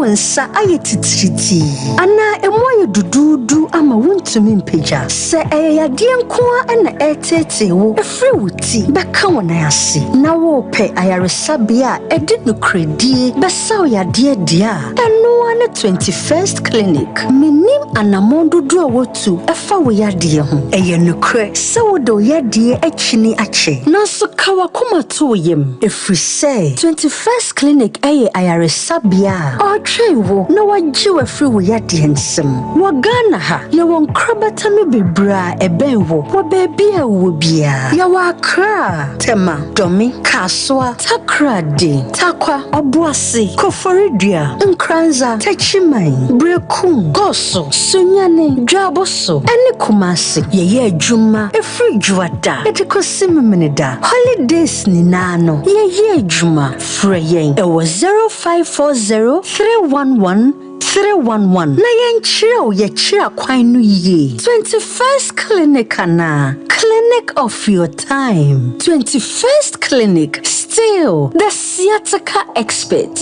wo nsa ayɛ titiritii anaa emu ayɛ duduudu ama wontumi mpagya. Sɛ ɛyɛ yadeɛ nko ara na ɛreteetee wo ɛfiri wo ti bɛka wo nan ase na worepɛ ayaresabea a ɛde nokorɛdie bɛsa wo yadeɛ deɛ a, ɛno ara ne 21st Clinic. Mennim anammɔn dodoɔ a woatu ɛfa wo yadeɛ ho. Ɛyɛ nokorɛ sɛ wode wo yadeɛ akyini akyɛ, nanso ka w'akoma to wo yam, ɛfiri sɛ 21st Clinic yɛ ayaresabea a ɔretwɛn wo na wagye wo afiri wo yadeɛ nsam. Wɔ Ghana ha, yɛwɔ nkorabata no bebree a ɛbɛn wo wɔ baabi a wowɔ biara. Yɛwɔ Accra, Tema, Dome, Kasoa, Takoradi, Tarkwa, Obuasi, Koforidua, Nkoranza, Techiman, Berekum, Goso, Sunyani, Dwaboso, ne Kumasi. Yɛyɛ adwuma ɛfiri Dwoada de kɔsi Memeneda. Holidays nyinaa no, yɛyɛ adwuma. Frɛ yɛn ɛwɔ 0540 311 311 na yɛnkyerɛ wo yɛkyerɛ kwan no yie. 21st Clinic anaa Clinic of your time. 21st Clinic, still the sciatica expert.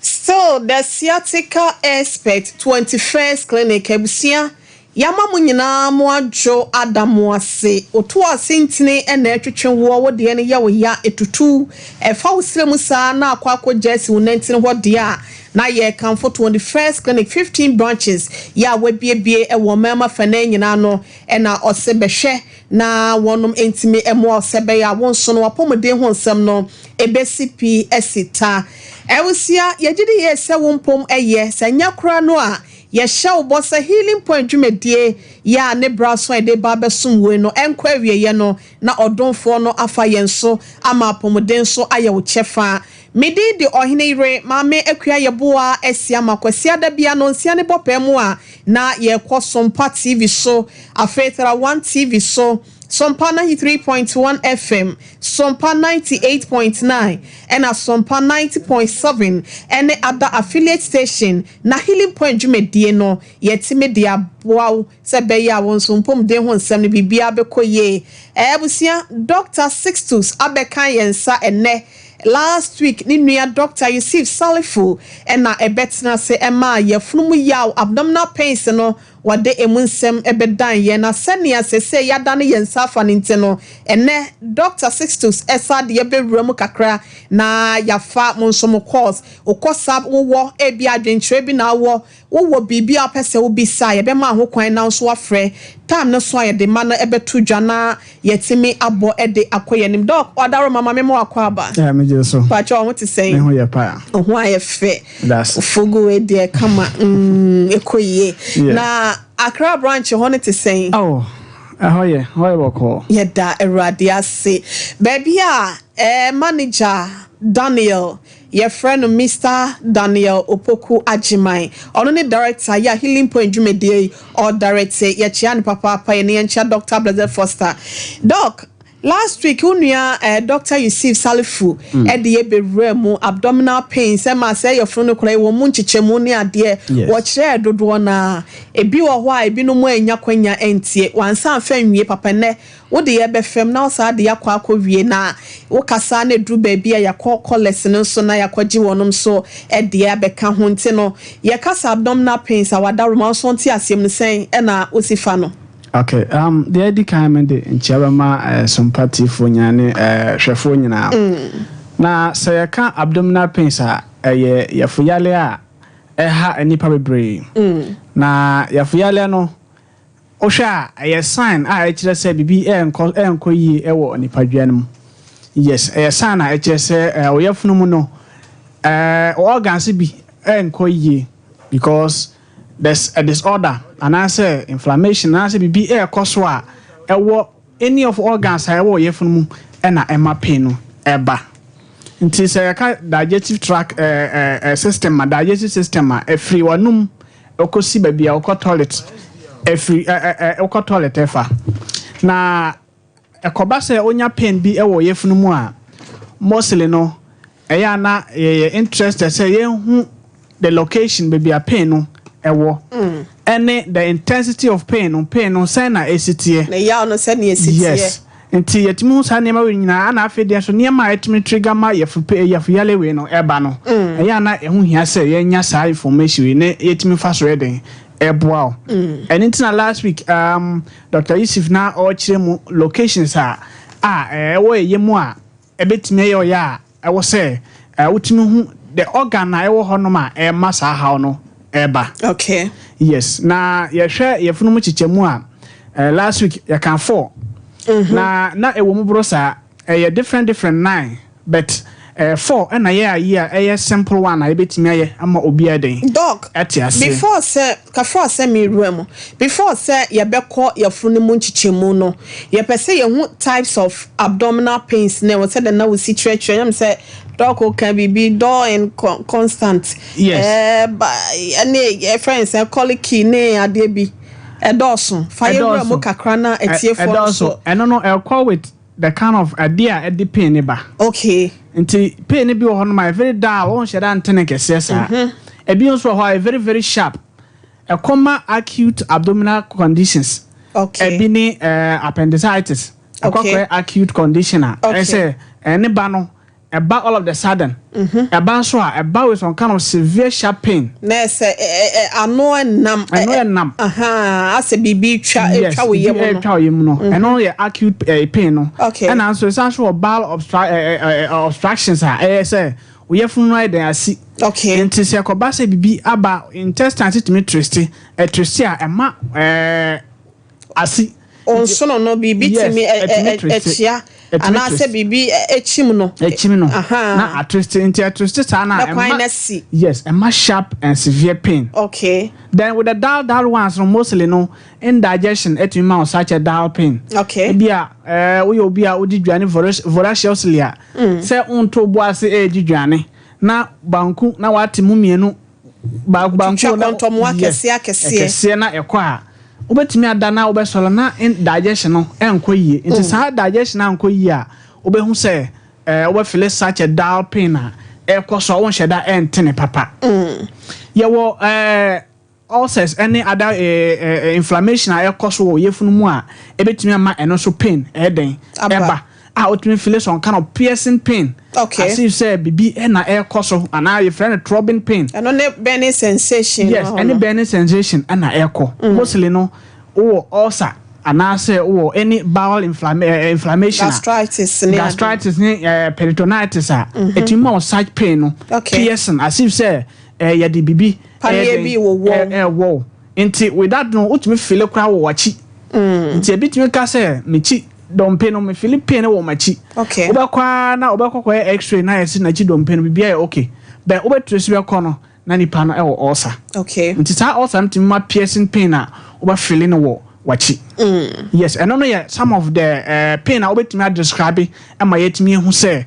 Still the sciatica expert. 21st Clinic abusua, yɛama mo nyinaa mo adwo, ada mo ase. Oto ase ntini na ɛtwetwe woɔ, wo deɛ no yɛ wo ya, etutu ɛfa wo srɛ mu saa na akɔ akɔgya asi wo nantini hɔ deɛ a, na yɛkamfo 21st Clinic 15 branches yɛ a wabiebie wɔ mmarima fanan nyinaa no, ɛna ɔse bɛhwɛ na wɔnom ntumi mmoa wo sɛ bɛyɛ a wo nso no wapɔmuden ho nsɛm no ɛbɛsi pi asi ta. Abusua, yɛgye di yie sɛ wo mpom yɛ, sɛ nyɛ koraa no a, yɛhyɛ wo bɔ sɛ Healing Point dwumadie yɛ a ne berɛ aso a yɛde ba abɛsom woi no ɛnkɔ awieɛ no, na ɔdomfoɔ no afa yɛn so ama apɔmuden so ayɛ wo kyɛfa. Me din de Ɔhene Yere Maame Akua Yeboah Asiamah. Kwasiada biara nonsia ne bɔpɛɛ mu a na yɛkɔ Sompa TV so, afei Thera One TV so, Sompa 93.1 FM, Sompa 98.9 ɛna Sompa 90.7 ɛne other affiliate station na Healing Point dwumadie no yɛtumi de aboa wo sɛ ɛbɛyɛ a wo nso mpɔmuden ho nsɛm no biribiara bɛkɔ yie. Abusua, Dr. Sixtus abɛka yɛn nsa ɛnnɛ. Last week ne nua Dr. Yusuf Salifu ɛna ɛbɛtena ase ɛma yɛfunu mu yaw, abdominal pains no, wɔde emu nsɛm ɛbɛdan yɛn, na sɛnea sɛsɛ yɛadane yɛn nsa afa ne nti no, ɛnɛ Dr. Sixtus ɛsa de yɛbɛwura mu kakra na yɛafa mo nso mo calls. Wokɔ sa wowɔ ebi adwenkyerɛ bi na wowɔ biribi a wopɛ sɛ wobisa a, yɛbɛma ho kwan na nso wafrɛ. Time no so a yɛde ma no ɛbɛto dwa na yɛtumi abɔ ɛde akɔ yɛn anim. Doc ɔdaro mama me mo akɔ aba. Yeah, me gye so. Pakyɛ, ɔho te sɛn? Me ho yɛ paa. Ɔho ayɛ fɛ. That's. Fugu wei deɛ kama, ɛkɔ yie. Na Accra branch hɔ no te sɛn? Oh, ɛhɔ yɛ, ɛhɔ yɛ bɔkɔɔ. Yɛda Awurade ase. Baabi a manager Daniel, yɛfrɛ no Mr Daniel Opoku Agyeman, ɔno ne director yɛ a Healing Point dwumadie yi ɔdirect. Yɛkyea no papaapa. Yɛ ne yɛnkyea Dr Blessed Foster. Doc, last week wo nua Dr Yusuf Salifu ɛde yɛ bɛwura mu abdominal pain sɛ ma sɛ yɛfunu no koraa wɔ mu nkyekyɛmu ne adeɛ. Wɔkyerɛɛ dodoɔ naa ebi wɔ hɔ a ebinom anya kwanya ntie wansa amfa nwie papa. Nnɛ wode yɛ bɛfam na wosaa de yɛakɔ akɔ wie na wokasa na eduru baabi a yɛakɔ callers no nso na yɛakɔgye wɔnom nso ɛdeɛ abɛka ho. Nti no yɛkasa abdominal pains a, wadaroma nso nte aseɛ mu no sɛn ɛna wosi fa no? Okay, deɛ adi kan, me de nkyia bɛma Sompa tiefoɔ nyinaa ne hwɛfoɔ nyinaa. Na sɛ yɛka abdominal pains a, ɛyɛ yɛfoyale a ɛha nnipa bebree. Na yɛfoyale no, wohwɛ a, ɛyɛ sign a ɛkyerɛ sɛ biribi ɛnkɔ yie ɛwɔ nipadua no mu. Yes, ɛyɛ sign a ɛkyerɛ sɛ ɔyɛfunu mu no, organs bi ɛnkɔ yie because there's a disorder anaasɛ inflammation anaasɛ biribi ɛɛkɔ so a ɛwɔ any of organs a ɛwɔ ɔyɛfunu mu ɛna ɛma pain no ɛba. Nti sɛ yɛka digestive tract ɛɛ ɛɛ system a, digestive system a, ɛfiri wɔnum ɛkɔsi baabi a wɔkɔ toilet, ɛfiri ɛɛ ɛɛ wɔkɔ toilet ɛfa. Na ɛkɔba sɛ onya pain bi ɛwɔ yɛfunu mu a, mostly no ɛyɛ ana yɛyɛ interested sɛ yɛnhu the location baabi a pain no ɛwɔ ɛne the intensity of pain no, pain no sɛn na esi teɛ. Na yaw no sɛnea esi teɛ. Yes. Nti yɛtumi hu saa nneɛma wei nyinaa, ana afei deɛ nso nneɛma a ɛtumi trigger ma yɛfuyale wei no ɛba no, ɛyɛ a na ɛho hia sɛ yɛnya saa information wei ne yɛtumi fa so ɛden ɛboa wo. Ɛno nti na last week Dr. Yusuf na ɔrekyerɛ mu locations a ɛwɔ ɛyɛ mu a ɛbɛtumi ayɛ ɔyɛ a ɛwɔ sɛ wotumi hu the organ a ɛwɔ hɔnom a ɛma saa haw no ɛba. Yes, na yɛhwɛ yɛfunu mu kyekyɛmu a, last week yɛka four na ɛwɔ mu boro saa, ɛyɛ different different nine, but four ɛna yɛ ayi a ɛyɛ simple one a yɛbɛtumi ayɛ ama obiara den Doc, ɛte ase. Before sɛ kafra sɛ mewura mu, before sɛ yɛbɛkɔ yɛfunu no mu nkyekyɛmu no, yɛpɛ sɛ yɛhu types of abdominal pains na ɛwɔ sɛ de na wosi kyerɛkyerɛ yɛm sɛ Doc ka biribi dull and constant. Yes. Ba ɛne yɛfrɛ n sɛ colicky ne adeɛ bi ɛdɔɔso. Fa yɛwura mu Ɛdɔɔso. kakra na atiefoɔ no Ɛdɔɔso. so. Ɛno no ɛkɔ with the kind of adeɛ a ɛde pain ne ba. Nti pain ne bi wɔ hɔ nom a ɛyɛ very dull, wɔn hyɛ da ntene kɛseɛ saa. Ebi nso wɔ hɔ a ɛyɛ very very sharp, ɛkɔma acute abdominal conditions. Ebi ne appendicitis. Ɛkɔkɔyɛ acute condition a ɛsɛ ɛne ba no ɛba all of the sudden. Ɛba nso a, ɛba with some kind of severe sharp pain. Na ɛsɛ ɛ ɛ ano ɛnam. Ɛno ɛnam. Asɛ biribi twa etwa wɔ yam Biribi no. ɛtwa wɔ yam no, ɛno yɛ acute pain no. Okay. Ɛna nso ɛsan so wɔ bowel obstructions a ɛyɛ sɛ oyɛfunu no ayɛ den asi. Nti sɛ ɛkɔba sɛ biribi aba intestine tumi twist, ɛtwist a ɛma asi. Nsono no biribi Yes, tumi ɛtumi twist. ɛkyia Ɛtumi anaasɛ twist. biribi ɛkyim no. Ɛkyim no na atwist, nti ɛtwist saa na Na kwan ɛma na si. Yes, ɛma sharp and severe pain. Then with the dull dull ones no, mostly no indigestion ɛtumi ma wo such a dull pain. Ebi a woyɛ obi a wodi dwane voraciously a, sɛ wonto bo ase ɛɛdi dwane na banku na wate mu mmienu baako banku Twitwa na kɔntɔmmoa Yes, kɛseɛ akɛseɛ. Ɛkɛseɛ na ɛkɔ a, wobɛtumi ada na wobɛsɔre na indigestion no ɛnkɔ yie. Nti saa digestion ankɔ yie a, wobɛhu sɛ wobɛfeel such a dull pain a ɛkɔ so a wonhyɛ da ɛntene papa. Yɛwɔ ulcers ɛne other inflammation a ɛkɔ so wɔ yɛfunu mu a ɛbɛtumi ama ɛno nso pain ɛɛdɛn Aba. ɛba a wotumi feel some kind of piercing pain as if sɛ biribi ɛna ɛkɔ so anaa yɛfrɛ no throbbing pain. Ɛno ne burning sensation. Yes, no hɔ ɛne no. burning sensation ɛna ɛkɔ. Mostly no, wowɔ ulcer anaasɛ wowɔ any bowel inflammation a Gastritis ne ade. Gastritis ne peritonitis a, ɛtumi ma wo such pain no. Piercing as if sɛ yɛde biribi Paneɛ ɛyɛ den, bi wɔ wɔ. ɛwɔ wo. Nti with that no, wotumi feel koraa wɔ w'akyi. Nti ebi tumi ka sɛ mekyi dɔmpe no, mefeel pain wɔ m'akyi. Wobɛkɔ ara na wobɛkɔ kɔyɛ X-ray na yɛsi n'akyi dɔmpe no biribi ayɛ okay, bɛn wobɛtire so bɛkɔ no na nipa no ɛwɔ ulcer. Nti saa ulcer no tumi ma piercing pain a wobɛfeel no wɔ w'akyi. Yes, ɛno no yɛ some of the pain a wobɛtumi adescribe ama yɛtumi ehu sɛ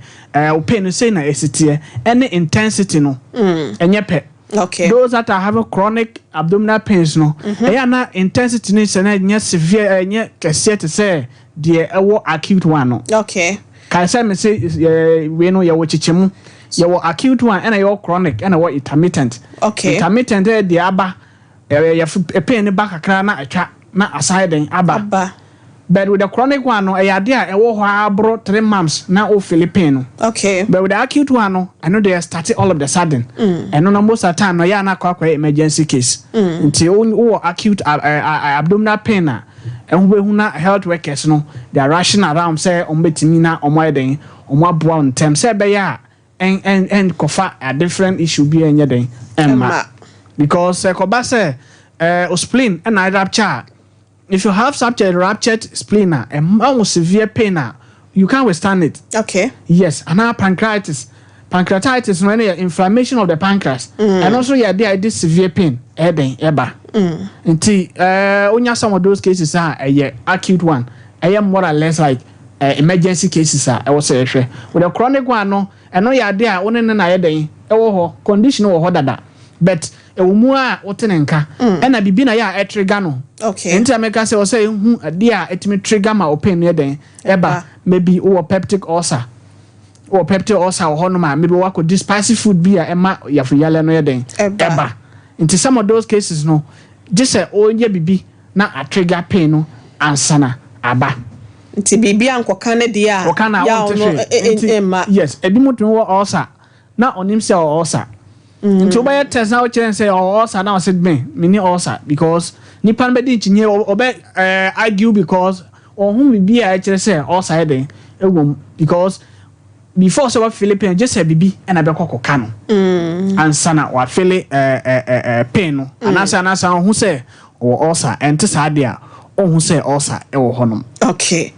wo pain no sei na ɛsi teɛ, ɛne intensity no ɛnyɛ pɛ. Those that are having chronic abdominal pains no, ɛyɛ ana intensity no sɛ na ɛnyɛ severe, ɛnyɛ kɛseɛ te sɛ deɛ ɛwɔ acute one no. Kae sɛ me se wei no yɛwɔ kyekyɛmu, yɛwɔ acute one, ɛna yɛwɔ chronic, ɛna ɛwɔ intermittent. Intermittent ɛyɛ deɛ aba ɛyɛ yɛ pain no ba kakra na atwa na asan den aba. Aba. But with the chronic one no, ɛyɛ adeɛ a ɛwɔ hɔ aboro 3 months na o feel pain no. But with the acute one no, ɛno deɛ start all of the sudden. Ɛno no, most of the time no, yɛ ana akɔ akɔyɛ emergency case. Nti wowɔ acute abdominal pain a, ɛho bɛhu na health workers no, they are rushing around sɛ ɔmo bɛtumi na ɔmo ayɛ den, ɔmo aboa wo ntɛm sɛ ɛbɛyɛ a ɛn ɛn ɛnkɔfa a different issue bi ɛnyɛ den ɛmma. Ɛmma. Because ɛkɔba sɛ o spleen ɛna rupture a, if you have such a ruptured spleen a, ɛma wo severe pain a you can't withstand it. Yes, anaa pancreatitis. Pancreatitis no, ɛno yɛ inflammation of the pancreas. Ɛno nso yɛ adeɛ a ɛde severe pain ɛdɛn ɛba. Nti wonya some of those cases a ɛyɛ acute one, ɛyɛ more or less like emergency cases a ɛwɔ sɛ yɛhwɛ. With the chronic one no, ɛno yɛ adeɛ a wo ne ne na yɛ dɛn ɛwɔ hɔ, condition wɔ hɔ dada, but ɛwɔ mu a wote ne nka ɛna biribi na yɛ a ɛtrigger no. Nti a meka sɛ ɔsɛ ehu adeɛ a ɛtumi trigger ma o pain no yɛ dɛn ɛba. Ɛba. Maybe wowɔ peptic ulcer, wɔ peptic ulcer wɔ hɔnom a, maybe wakɔdi spicy food bi a ɛma yafuyalɛ no yɛ dɛn Ɛba. Nti some of those cases no, gye sɛ ɔnyɛ bibi na atrigger pain no ansana aba. Nti biribi ankɔka ne deɛ a, Wɔka na yaw wonte no hwee. Nti mma. Yes, ebi mu tumi wɔ ulcer na ɔnim sɛ ɔwɔ ulcer. Nti wobɛyɛ test na wokyerɛ no sɛ ɔwɔ ulcer na ɔse me menni ulcer because nipa no bɛdi nkyinye, ɔbɛ argue because ɔho biribi a ɛkyerɛ sɛ ulcer yɛ den ɛwɔ mu, because before sɛ wafeel pain, gye sɛ biribi ɛna bɛkɔ kɔka no ansa na wafeel pain no, anaasɛ ɔho sɛ ɔwɔ ulcer. Ɛnte saa deɛ a, ɔho sɛ ulcer ɛwɔ hɔnom. Okay.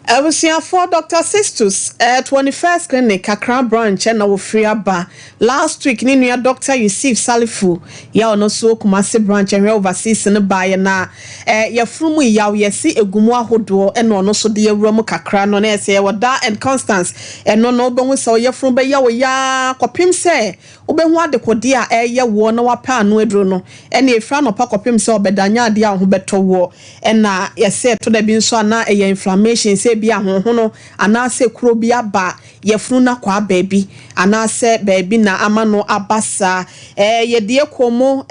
Abusuafoɔ, Dr. Sistus, 21st Clinic, Accra branch ɛna wɔfiri aba. Last week ne nua Dr. Yusuf Salifu yɛ ɔno nso Kumasi branch ɛhwɛ overseas no baeɛ na yɛfunu mu yaw yɛsi egu mu ahodoɔ, ɛna ɔno nso de awura mu kakra no na yɛsɛ yɛwɔ Da and Constance. Ɛno no wobɛhu sɛ ɔyɛfunu bɛyɛ wɔ yaa kɔpem sɛ wobɛhu adekodeɛ a ɛyɛ woɔ na wapɛ ano aduro no, ɛna efira anɔpa kɔpem sɛ ɔbɛda nya adeɛ a ho bɛtɔ woɔ. Ɛna yɛsɛ ɛtɔ da bi nso ana ɛyɛ inflammation, sɛ ebi ahohono anaasɛ kuro bi aba yɛfunu no akɔ baabi anaasɛ baabi na ama no aba saa. Yɛde ekɔ mu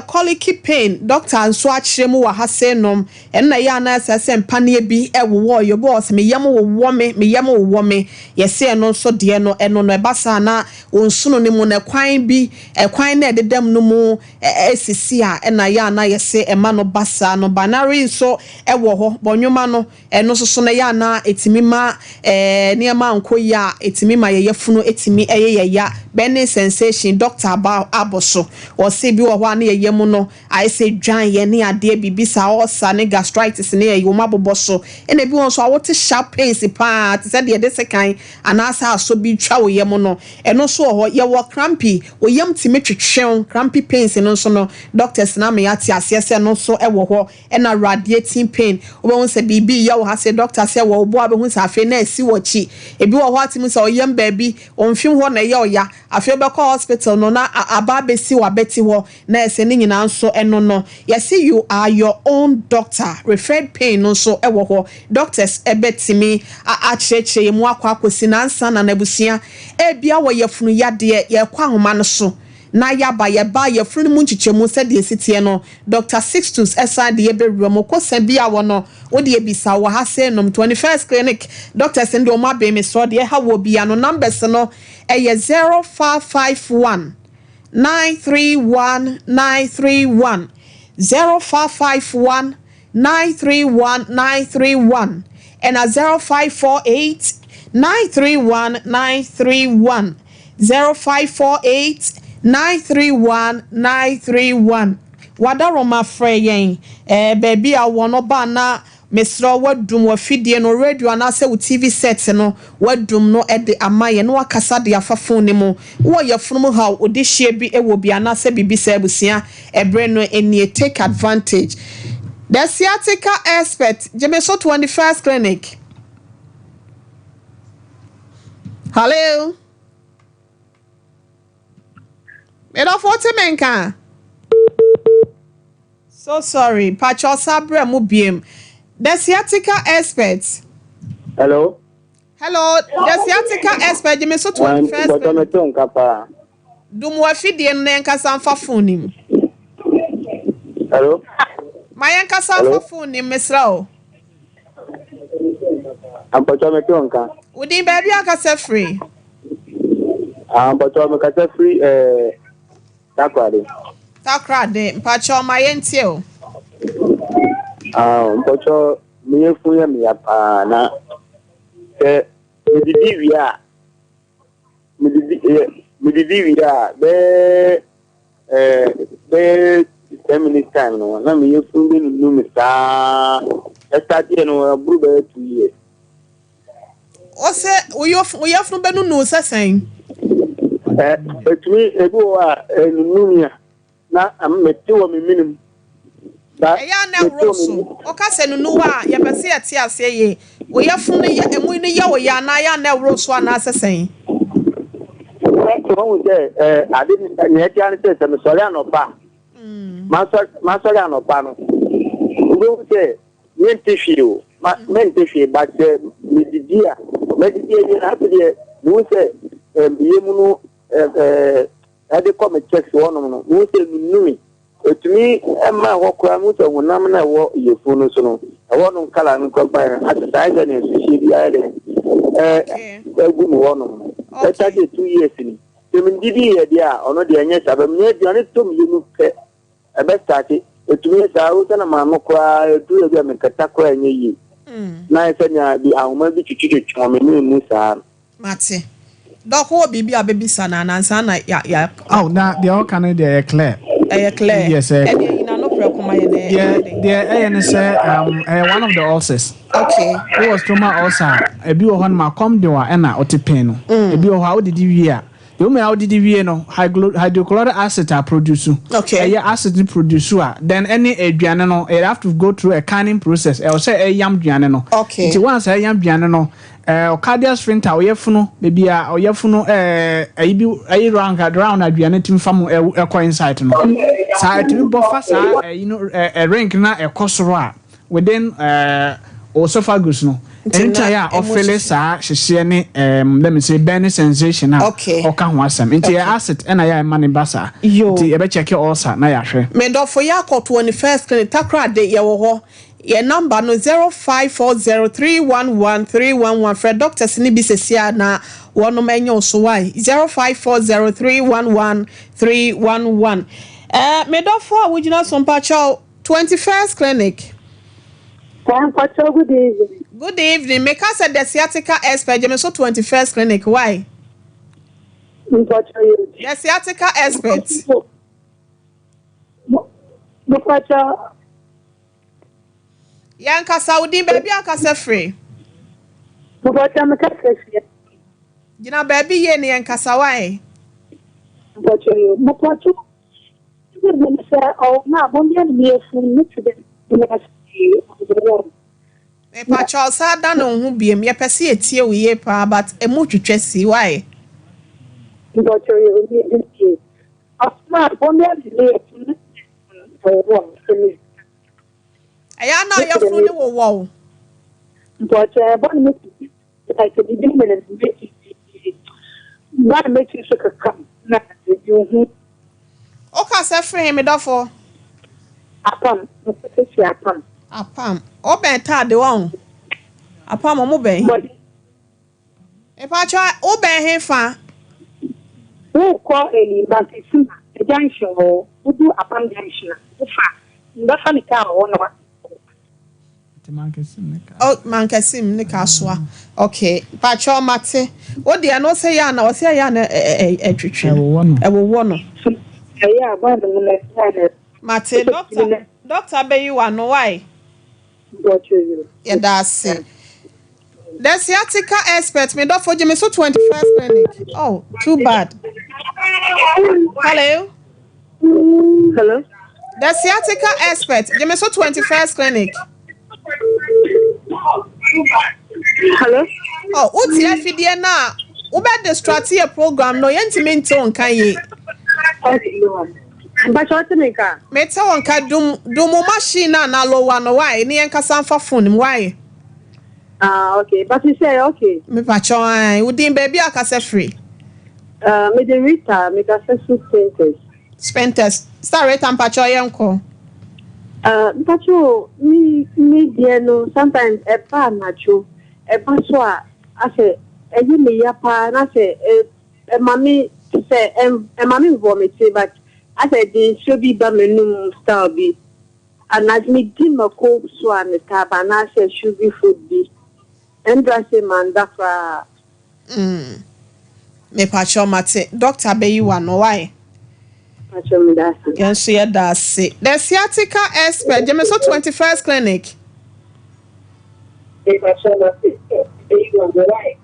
colicky pain, doctor nso akyerɛ mu wɔ ha sɛ nom ɛno na ɛyɛ anaasɛ sɛ mpaneɛ bi ɛwowɔ yɛ obi wɔ sɛ meyam wowɔ me, meyam wowɔ me. Yɛsɛ ɛno nso deɛ no, ɛno no ɛba saa na wɔn nsono no mu no, ɛkwan bi ɛkwan na ɛdeda mu no mu ɛsisi a, ɛna yɛ ana yɛsɛ ɛma no ba saa no. Banari nso ɛwɔ hɔ bɔnwoma no, ɛno nso so no yɛ ana ɛtumi ma nneɛma nkɔ yie a, ɛtumi ma yɛyɛ funu, ɛtumi ɛyɛ yɛya burning sensation. Doctor aba abɔ so, ɔse bi wɔ hɔ a ne yɛyɛ mu no ayɛ sɛ dwan yɛ ne adeɛ biribi saa, ɔsa ne gastritis ne ɛyɛ wɔn abobɔ so. Ɛna ebi wɔ nso a wɔte sharp pains paa te sɛ deɛ yɛde sekan anaasɛ asɔ bi twa wɔ yam no, ɛno nso wɔ hɔ. Yɛwɔ crampy, wɔ yam tumi twetwew, crampy pains no nso no, doctors na ama yɛate aseɛ sɛ ɛno nso ɛwɔ hɔ. Ɛna radiating pain, wobɛhu sɛ biribi yɛ wɔ ha sɛ doctor sɛ wɔ bo a, bɛhu sɛ afei na ɛsi wɔ akyi. Ebi wɔ hɔ atumi sɛ ɔyam baabi ɔmfim hɔ na ɛyɛ ɔya, afei wobɛkɔ hospital no na aba abɛsi wɔ abɛti hɔ na ɛsɛ ne nyinaa nso. Ɛno no yɛsi you are your own doctor. Referred pain no nso ɛwɔ hɔ, doctors ɛbɛtumi akyerɛkyerɛ yɛn mu akɔ akɔsi nansa na n'abusua ebia wɔ yɛfunu yadeɛ. Yɛkɔ ahoma no so na yaba, yɛba yɛfunu no mu nkyekyɛmu sɛdeɛ esi teɛ no, Dr Sixtus ɛsan de yɛbɛwura mu kosan bi a wɔ no wode ebisa wɔ ha sɛ nom 21st Clinic doctors no deɛ, ɔmo abɛn mi sɔ deɛ ɛha wɔ bia no, numbers no ɛyɛ 0551 931 931, 0551 931 931, ɛna 0548 931 931, 0548 931 931. Wadaroma, frɛ yɛn baabi a wɔ no ba na mesrɛ wadum wafidie no, radio anaasɛ wo TV set no, wadum no de ama yɛn na wakasa de afa phone no mu. Wɔ yɛfunu mu haw odi hyia bi wɔ bi anaasɛ biribi sɛ abusua, ɛberɛ no nie, take advantage. The sciatica expert, gyeme so, 21st Clinic, hello, medɔfo, te me nka? So sorry, patro ɔsa brɛ mu biem. The sciatica expert. Hello. Hello, the sciatica expert, gyeme so, 21st. Bɔtɔ mi to nka paa. Dum wafidie no na yɛnkasa mfa phone nim. Hello. Ma yɛnkasa mfa phone nim, mesrɛ o. Mpɔtɔ mi to nka. Wodin, baabi akasa firi? Mpɔtɔ mi kasa firi Takoradi. Takoradi, mpakyɛ ma yɛntie o. Mpɔtɔ mi yɛ fun yɛ mi ya paa, na sɛ medidi wie a, medidi wie a, bɛyɛ 10 minutes time no na mi yɛ fun bɛ nunu mi saa. Ɛstart no ɛburu bɛyɛ 2 years. Ɔsɛ woyɛfunu bɛnunu sɛ sɛn? Etumi ebi wɔ hɔ a ɛnunu mi a na mete wɔ mi minim. Ɛyɛ ana ɛworo so ɔka sɛ nunu hɔ a, yɛpɛ sɛ yɛte aseɛ yie. Woyɛfunu no yɛ emu no yɛ wɔ yɛ anaa yɛ ana ɛworo so anaasɛ sɛn? Wɔn sɛ ade nea ɛtia ne sɛ mesɔre anɔpa, masɔre anɔpa no, wobɛhu sɛ mente hwee o, mente hwee ba. Sɛ medidi a, medidi awie na afei deɛ mehu sɛ meyɛ mu no ɛɛ ɛde kɔ me chest hɔnom no, mehu sɛ nunu mi, etumi ɛma hɔ koraa. Mehu sɛ honam na ɛwɔ yɛfunu no so no. Ɛhɔnom colour no korakora no asesa ayɛ sɛ nea nsuhyeɛ bi ayɛ dɛn agu mu hɔnom no. Ɛta sɛ 2 years ni. Sɛ mendidi yɛ deɛ a, ɔno deɛ ɛnyɛ saa. But menya aduane tɔ me yam pɛ, ɛbɛ start. Ɛtumi yɛ saa, wo sɛ na maano koraa ɛduru baabi a mekata koraa ɛnyɛ yie. Na ayɛ sɛ nea bi ahoma bi twitwitwi wɔ me mu saa no. Mate. Doc, wɔ biribi a bɛbisa no anansa na ya? Oh, na deɛ ɔka no deɛ ɛyɛ clear. Ɛyɛ clear. Yes, ɛyɛ. Ɛdeɛ yina no prɛko ma yɛ na Deɛ deɛ ɛyɛ ne sɛ ɛyɛ one of the ulcers. Wowɔ stomach ulcer a, ebi wɔ hɔ nom a kɔm de wa ɛna ɔte pain no. Ebi wɔ hɔ a wodidi wie a, deɛ wɔn a wodidi wie no, hydrochloric acid a produce. Ɛyɛ acid no produce a, then ɛne aduane no, it have to go through a canning process. Ɛwɔ sɛ ɛyam aduane no. Nti once ɛyam aduane no, cardia sphincter, ɔyɛ funu beebi a ɔyɛ funu, ɛyi bi ɛyi round round aduane tumi fa mu ɛkɔ inside no. Saa ɛtumi bɔ fa saa ɛyi no ring na ɛkɔ soro a within esophagus no. Nti ɛno na nti a ɛmu ɔfeel hyehye. Saa hyehyeɛ ne let me say burning sensation a ɔka ho asɛm. Nti ɛyɛ acid ɛna yɛ a ɛma ne ba saa. Yo. Nti yɛbɛkyɛke ulcer na yɛahwɛ. Medɔfo, yɛ akɔ 21st Clinic, Takoradi yɛwɔ hɔ. Yɛ number no 0540311311. Frɛ doctors ne bi sɛsi a na wɔnom ɛnyɛ wo so wae. 0540311311. Medɔfo a wogyina so, mpakyɛw, 21st Clinic. Mpacho, good evening. Good evening. Meka sɛ the sciatica expert, gyeme so 21st Clinic why. Mpacho, you. The sciatica expert. Mpacho, Yɛnkasa, wo din, baabi akasa firi? Mpacho, mekasa fie. Gyina baabi yie ne yɛnkasa wae. Mpacho, you. Mpacho, sɛ ɔwɔ na abɔnten ne yɛ ne ti dɛ ne ase ɔwɔ. Mepakyɛw, saa da ne wo ho biem. Yɛpɛ sɛ yɛtie wo yie paa, but ɛmu twitwa si wae. Mpacho, you ne ne tie. Ɔsoma abɔnten ne yɛ fun ne ti ɔwɔ sɛ Ɛyɛ ana ɔyɛfunu ne wowɔ wo? Mpacho, ɛbɔ ne ti like bibi ne ne ne ti ba ne mekyi so keka na ebi hu. Woka sɛ firi he, medɔfo? Apam, mpɛsɛ si Apam. Apam, wobɛn taade wɔn Apam, ɔmo bɛn? But Mepakyɛw, wobɛn he fa? Wokɔ Elimba Kesima junction hɔ, wodu Apam junction a, wofa mbɛfa ne kaa hɔ na wa. Nti Mankesim ne ka. Oh, Mankasim ne Kasoa. Okay, pakyɛw, mate. Wo deɛ no sɛ yɛ ana ɔsɛ yɛ ana ɛtwitwi no? Ɛwowɔ no. Ɛwowɔ no. Ɛyɛ a bɔɔl no na ɛyɛ na Mate, doctor, doctor bɛyi wa no wae. Mpacho. Yɛda ase. The sciatica expert, me dɔfo, gye me so 21st Clinic. Oh, too bad. Hello. Hello. The sciatica expert, gye me so 21st Clinic. Hello. Oh, wotie afidie no a, wobɛ distract yɛ program no, yɛntumi nte wo nka yie. Mpacho, ɔte mi nka? Mete wo nka. Dum dum wo machine no anaa lower no wae ne yɛnkasa mfa phone mu wae. Ah, okay, but you say okay. Mepakyɛw, ae, wo din, baabi a kasa firi? Me de Rita, me kasa fi Spintex. Spintex. Star Rita, mpakyɛw, yɛnkɔ. Mpacho, me deɛ no sometimes ɛba anadwo, ɛba so a asɛ ɛyɛ me ya paa na sɛ ɛma me sɛ ɛma me vomit, but asɛ de nsuo bi ba m'anum style bi. Anadwo me di mako so a ne taa ba anaasɛ sugary food bi. Ɛndra sɛ manda koraa. Mepakyɛw, mate. Doctor bɛyi wa no wae. Mpacho, me da ase. Yɛn nso yɛda ase. The sciatica expert, gye me so 21st Clinic. Mpacho, mate. Bɛyi wa no wae.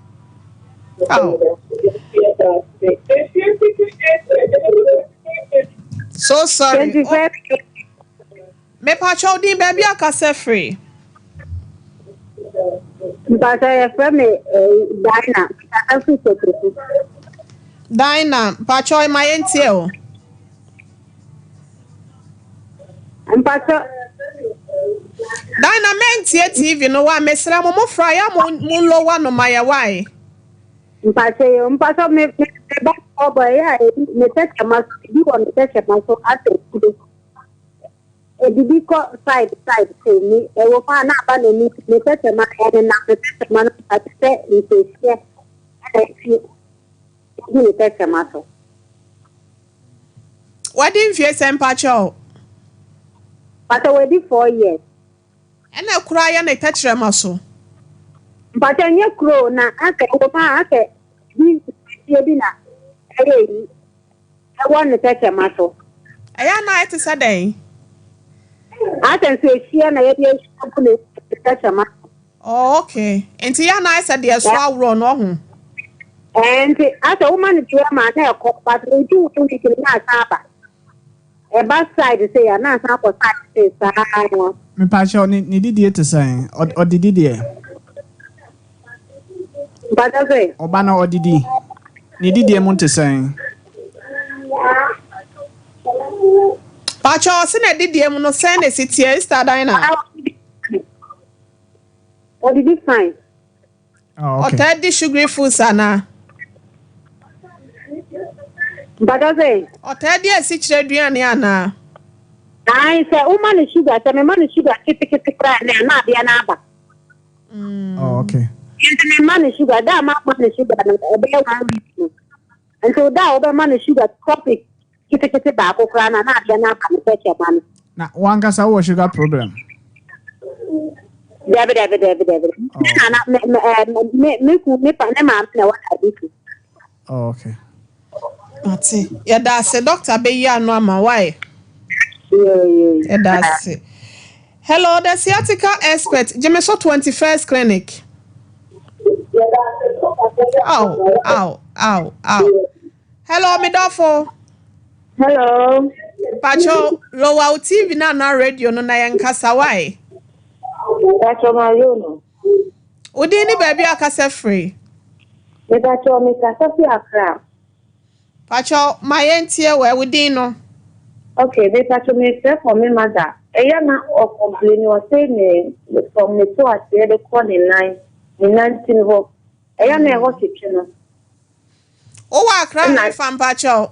Oh. So sorry. Oh, mepakyɛw, din, baabi akasa firi? Mpacho, yɛfrɛ me Dina, mekasa firi Kotoku. Dina, mpakyɛw, ma yɛntie o. Mpacho, Dina, mɛntie TV no wa. Mesrɛ mo, mofra yɛ mo lower no ma yɛ wae. Mpacho yɛ, mpacho, me ba ɔbɔ ɛyɛ a ebi me tɛkyɛma so, ebi wɔ me tɛkyɛma so asɛ kuro. Ɛdidi kɔ side side sei ne ɛwɔ mu a na aba n'ani ne tɛtɛma ɛnenam ne tɛtɛma no so te sɛ nsuohyeɛ ɛna ɛtwi gu ne tɛtɛma so. Wadi mfie sɛn mpakyɛw? Mpakyɛw wadi four years. Ɛna kuro ayɛ ne tɛkyerɛma so. Mpakyɛw nyɛ kuro na asɛ ɛwɔ mu a asɛ bi nsuohyeɛ bi na ɛyɛ yi. Ɛwɔ ne tɛkyɛma so. Ɛyɛ a na ayɛ te sɛ dɛn? Asɛ nsuohyeɛ na yɛde agu ne tɛkyɛma so. Oh, okay. Nti yɛ a na ayɛ sɛ deɛ ɛso aworɔ no, ɔho? Ɛɛ, nti asɛ woma no deɛ ma na ɛkɔ, but ɛdu one week no na asan aba. Ɛba side sei a na asan akɔ side sei saa no. Mepakyɛw, ne ne didie te sɛn? Ɔdidi deɛ? Mpakyɛw sɛ? Ɔba no ɔdidi? Ne didie mu te sɛn? Pakyɛw, ɔse na didie mu no sɛn na esi teɛ, Easter dan na? Ɔdidi fine. Oh, okay. Ɔtaa di sugary foods anaa? Mpakyɛ sɛ? Ɔtaa di asikyire aduane anaa? Ae, sɛ woma no sugar, sɛ mema no sugar ketekete koraa a, na adeɛ no aba. Oh, okay. Nti mema no sugar, da a mama no sugar no, ɛbɛyɛ one week no. Nti da a wobɛma no sugar topic ketekete baako koraa no a, na adeɛ no aba no sɛ ma no. Na wankasa wowɔ sugar problem? Dabi dabi dabi dabi. Oh. Me nana me me eh, me me ku me pa ne maame na ɛwɔ diabetes. Oh, okay. Mate. Yɛda ase doctor bɛyi ano ama why? Yɛda ase. Hello, the sciatica expert, Gyemeso 21st Clinic. Ow, ow, ow, ow. Hello, me dɔfo. Hello. Pacho, lower wo TV na na radio no na yɛn kasa why? Pacho Mario no. Wodin ne baabi a kasa firi. Me pacho me kasa fi Accra. Pacho, ma yɛn tie wɔ wo din no. Okay, me pacho me frɛ for me mother. Ɛyɛ na ɔcomplaini ɔse ne from ne to aseɛ de kɔ ne nan ne nantin hɔ. Ɛyɛ na ɛhɔ twetwe no. Wowɔ Accra Ɛna- hefa mpakyɛw?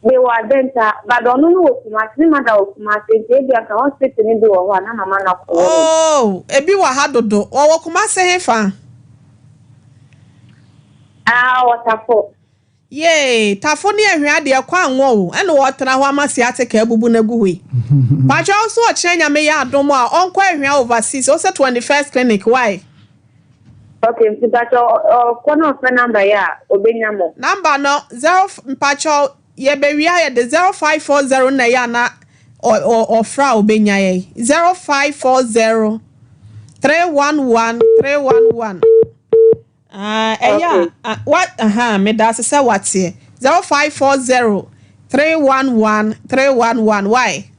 Mewɔ Adenta, but ɔno no wɔ Kumasi, ne mother wɔ Kumasi, nti ebi anka hospital no bi wɔ hɔ a na mama no akɔ hɔ. Oh, ebi wɔ ha dodo. Wɔwɔ Kumasi hefa? Ah, ɔwɔ Tafo. Yee, Tafo ne Ahwea deɛ kwan nwɔ o, ɛna wɔtena hɔ ama sciatica abubu no agu hɔ yi. Pakyɛw nso ɔkyena Nyame yɛ adom a, ɔnkɔ Ahwea overseas, ɔsɛ 21st clinic, why? Okay, nti mpakyɛw ɔkɔ na ɔfrɛ number yi a, obenya mo. Number no, zero, mpakyɛw, yɛbɛwie a yɛde 0540 na ɛyɛ a na ɔfrɛ a obenya yɛn. 0540 311 311. Ah, ɛyɛ a, wa, aha, meda ase sɛ wateɛ. 0540 311 311, why?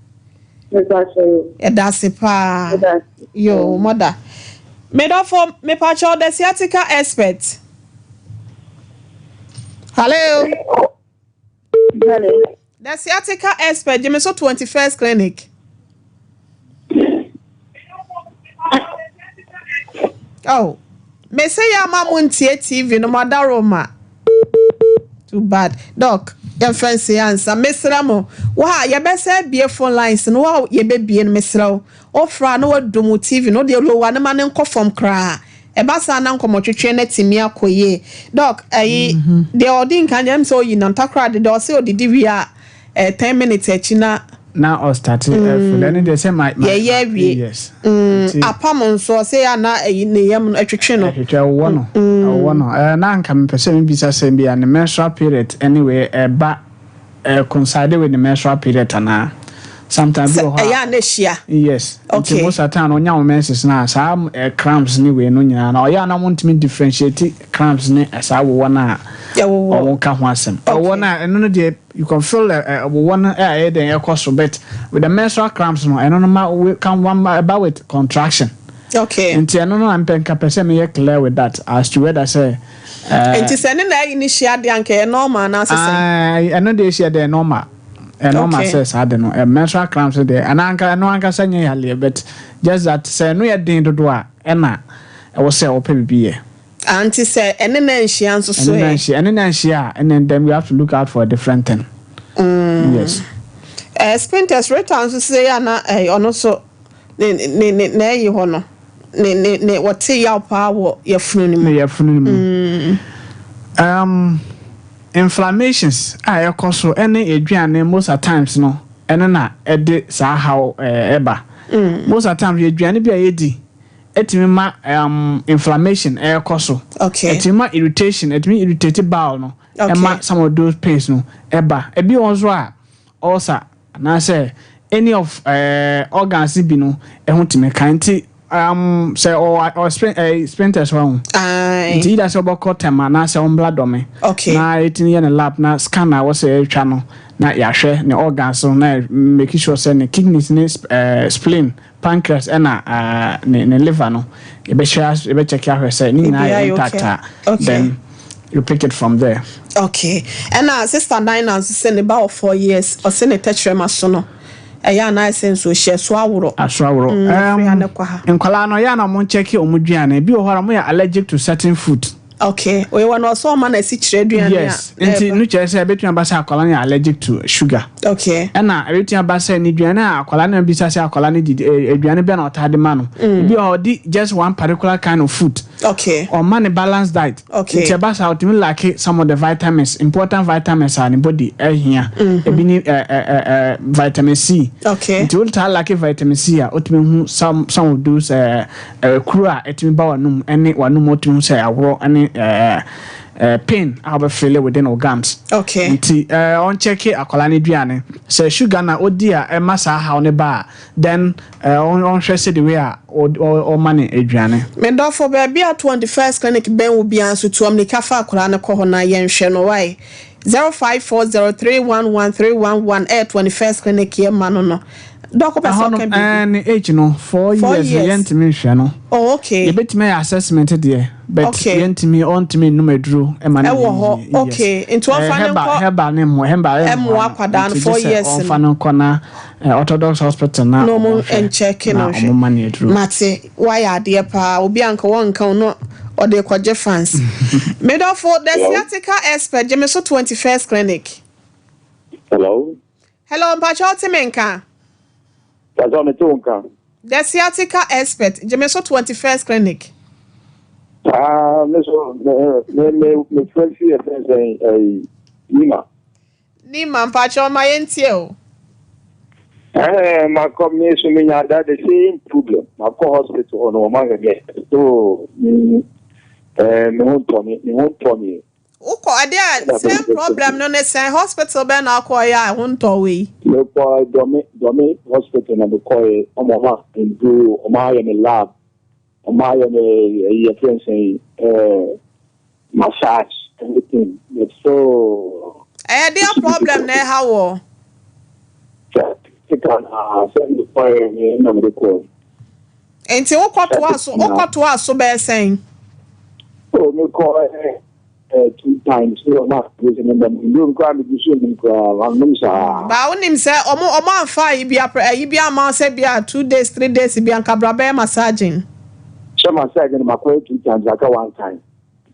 Yɛda ase paa. Yo, mother. Medɔfo, mepakyɛw the sciatica expert. Hello. Hello. The sciatica expert, Jimmy so 21st clinic. Oh, me say ya ma mo ntie TV no madaroma. Too bad. Doc, yɛmfa nsi ansa. Mesrɛ mo, wo a yɛbɛsɛ abie phone lines no, wo a yɛbɛbie no mesrɛ wo. Wofra na wadum wo TV no, wode lower no ma no nkɔ fam koraa. Ɛba saa na nkɔmmɔtwetwe no atumi akɔ yie. Doc, ayi, deɛ ɔdi nkan deɛ, ɛm sɛ ɔyi no ntakora de, deɛ ɔsɛ ɔdidi wie a, eh, 10 minutes akyi na Na ɔstarte ɛfili. Ɛno deɛ sɛ ma ma yɛyɛ awie. Yes. Mm, apam nso ɔsɛ yɛ a na ayi ne yam no ɛtwetwe no. Ɛtwetwe ɛwowɔ no. Ɛwowɔ no. Ɛɛ na anka mepɛ sɛ mebisa sɛ bi a ne menstrual period anyway ɛba ɛ coincide with ne menstrual period anaa? Sometimes bi Sɛ wɔ hɔ a. ɛyɛ a na ɛhyia. Yes. Nti Okay. most of the time no onya wo menses no a saa ɛ cramps ne wei no nyinaa no ɔyɛ a na wɔntumi differentiate cramps ne saa wowɔ no a Ɛwowɔ. wɔka ho asɛm. Ɛwowɔ Okay. no a ɛno no deɛ you can feel ɛ ɛ wowɔ no a ɛyɛ dɛn ɛkɔ so but with the menstrual cramps no ɛno no ma we can one ɛba with contraction. Okay. Nti ɛno no na mpɛ nka pɛ sɛ meyɛ clear with that as to whether sɛ ɛɛ. Nti sɛ ne na ayi no hyia deɛ anka ɛyɛ normal anaasɛ sɛn? Ae, ɛno deɛ ɛhyia deɛ normal. Ɛyɛ normal Okay. sɛ saa de no. Ɛ menstrual cramps deɛ ɛno anka ɛno ankasa nyɛ yareɛ but just that sɛ ɛno yɛ den dodo a ɛna ɛwɔ sɛ wɔpɛ biribi yɛ. Ah, nti sɛ ɛne no anhyia nso so Ɛne no ɛ? anhyia, ɛne no anhyia a ɛna then we have to look out for a different thing. Yes. Eh, Spintex, Rita nso sɛ yɛ ana eh, ɔno nso ne ne ne n'ayi hɔ no ne ne ne wɔte yaw paa wɔ yafunu no mu. Ne yafunu no mu. Um, inflammations a ɛkɔ so ɛne aduane most at times no ɛno na ɛde saa haw ɛba. Most at times aduane bi a yɛdi ɛtumi ma um, inflammation ɛkɔ so. Okay. Ɛtumi ma irritation, ɛtumi irritate bowel no. Okay. Ɛma some of those pains no ɛba. Ebi wɔ nso a ulcer anaasɛ any of organs bi no ɛho tumi ka nti um, sɛ ɔwɔ ɔ spin ɛɛ sphincters wɔ ho. Aye. Nti either sɛ ɔbɛkɔ tɛm anaasɛ ɔmbla dɔme. Okay. Na yɛtumi yɛ ne lab na scan a wɔsɛ yɛtwa no na yɛahwɛ ne organs no na make sure sɛ ne kidneys ne ɛɛ spleen, pancreas ɛna ɛɛ ne liver no yɛbɛhyɛ yɛbɛkyɛke ahwɛ sɛ ne nyinaa Ebi yɛ ayɛ intact okay. a Okay. then you pick it from there. Okay. Ɛna sister Dinah nso sɛ ne ba wɔ 4 years, ɔsɛ ne tɛkyerɛma so no ɛyɛ anaa sɛ nsuo hyɛ so aworɔ. Aso aworɔ. Afiri ha ne kɔ ha. Nkwadaa no yɛ a na ɔmo nkyɛke ɔmo duane. Ebi wɔ hɔ a ɔmo yɛ allergic to certain food. Okay. Oye wɔ no ɔsɛ ɔma no asikyerɛ aduane a. Yes. Nti no kyerɛ sɛ ebetumi aba sɛ akwadaa no yɛ allergic to sugar. Okay. Ɛna ebetumi aba sɛ ne duane a akwadaa no bisa sɛ akwadaa no didi aduane bɛn na ɔtaa de ma no. Ebi wɔ hɔ ɔdi just one particular kind of food. Okay. Ɔma ne balanced diet. Okay. Nti ɛba saa ɔtumi lack some of the vitamins, important vitamins a ne body ɛhia. Ebi ni ɛ ɛ ɛ vitamin C. Okay. Nti o taa lack vitamin C a, otumi hu some of those ɛ ɛ kuro a ɛtumi ba w'anum ɛne w'anum otumi hu sɛ aworɔ ɛne ɛ ɛ pain a wɔbɛfeel within our gums. Okay. Nti ɔnkyɛke akwadaa no aduane sɛ sugar na odi a ɛma saa haw ne ba a, then ɔnhwɛ sɛ the way a ɔma ne aduane. Medɔfo, baabi a 21st Clinic bɛn wo biara nso, tu ɔmmirika fa akwaraa no kɔ hɔ na yɛnhwɛ no wae. 0540311311 ɛyɛ 21st Clinic yɛ ma no dɔkɔ pɛ sɛ Ɛhɔ no ɔka biribi. Ne age no 4 4 years no years. yɛntumi nhwɛ no. Oh, okay. Yɛbɛtumi ayɛ assessment deɛ, but yɛntumi ɔntumi nnum aduro ɛma no Ɛwɔ nyɛ hɔ. yie. Yes. Okay. Nti ɔmfa ne herbal nkɔ herbal ne mmoa herbal ɛmmoa ɛmmoa no. akwadaa no Nti 4 gye sɛ years ɔmfa no. no nkɔ na orthodox hospital na na ɔmo ɔmo nhwɛ nkyɛke no na nhwɛ. ɔmo ma no aduro. Mate, wayɛ adeɛ paa. Obi anka wɔnka wo no ɔde kɔgye fans. Medɔfo, the Hello? sciatica expert, gye me so 21st Clinic. Hello? Hello, mpakyɛ wote me nka? Pàṣẹ mi tó nǹkan. The sciatica expert, gye me so 21st Clinic. Ah, mi so me fẹ́ fi ẹ̀fẹ́ sẹ́yìn ẹ̀yìn Nima. Nima, mpakyɛ ɔma yɛntie o. Ɛɛ makɔ mi so mi nya da the same problem. Makɔ hospital hɔ no wɔn ahwɛ mi. So mi ho ntɔ mi, mi ho ntɔ mi. Wokɔ ɛde a same problem no ne sɛn hospital bɛn na akɔɔyɛ a ɛho ntɔ wei? Mekɔ Dɔmi hospital na mekɔ yɛ ɔmo nduro, ɔmo ayɛ mi lab, ɔmo ayɛ mi ɛyi ɛfɛ sɛn massage, everything, but so. Ɛyɛ deɛ problem na ɛha wɔ? Sika na sɛ mekɔ yɛ mi na mede kɔ. Nti wokɔtoa so bɛyɛ sɛn? Oh, mekɔ two times ne ɔmo ahwɛ sɛ mɛda mu nduro koraa mede so nim koraa manom saa. Baa wonim sɛ ɔmo amfa ayi bi aprɛ ayi bi ama wo sɛ bi a 2 days, 3 days bi anka bra bɛyɛ massaging. Sɛ massage no makɔyɛ two times, aka one time.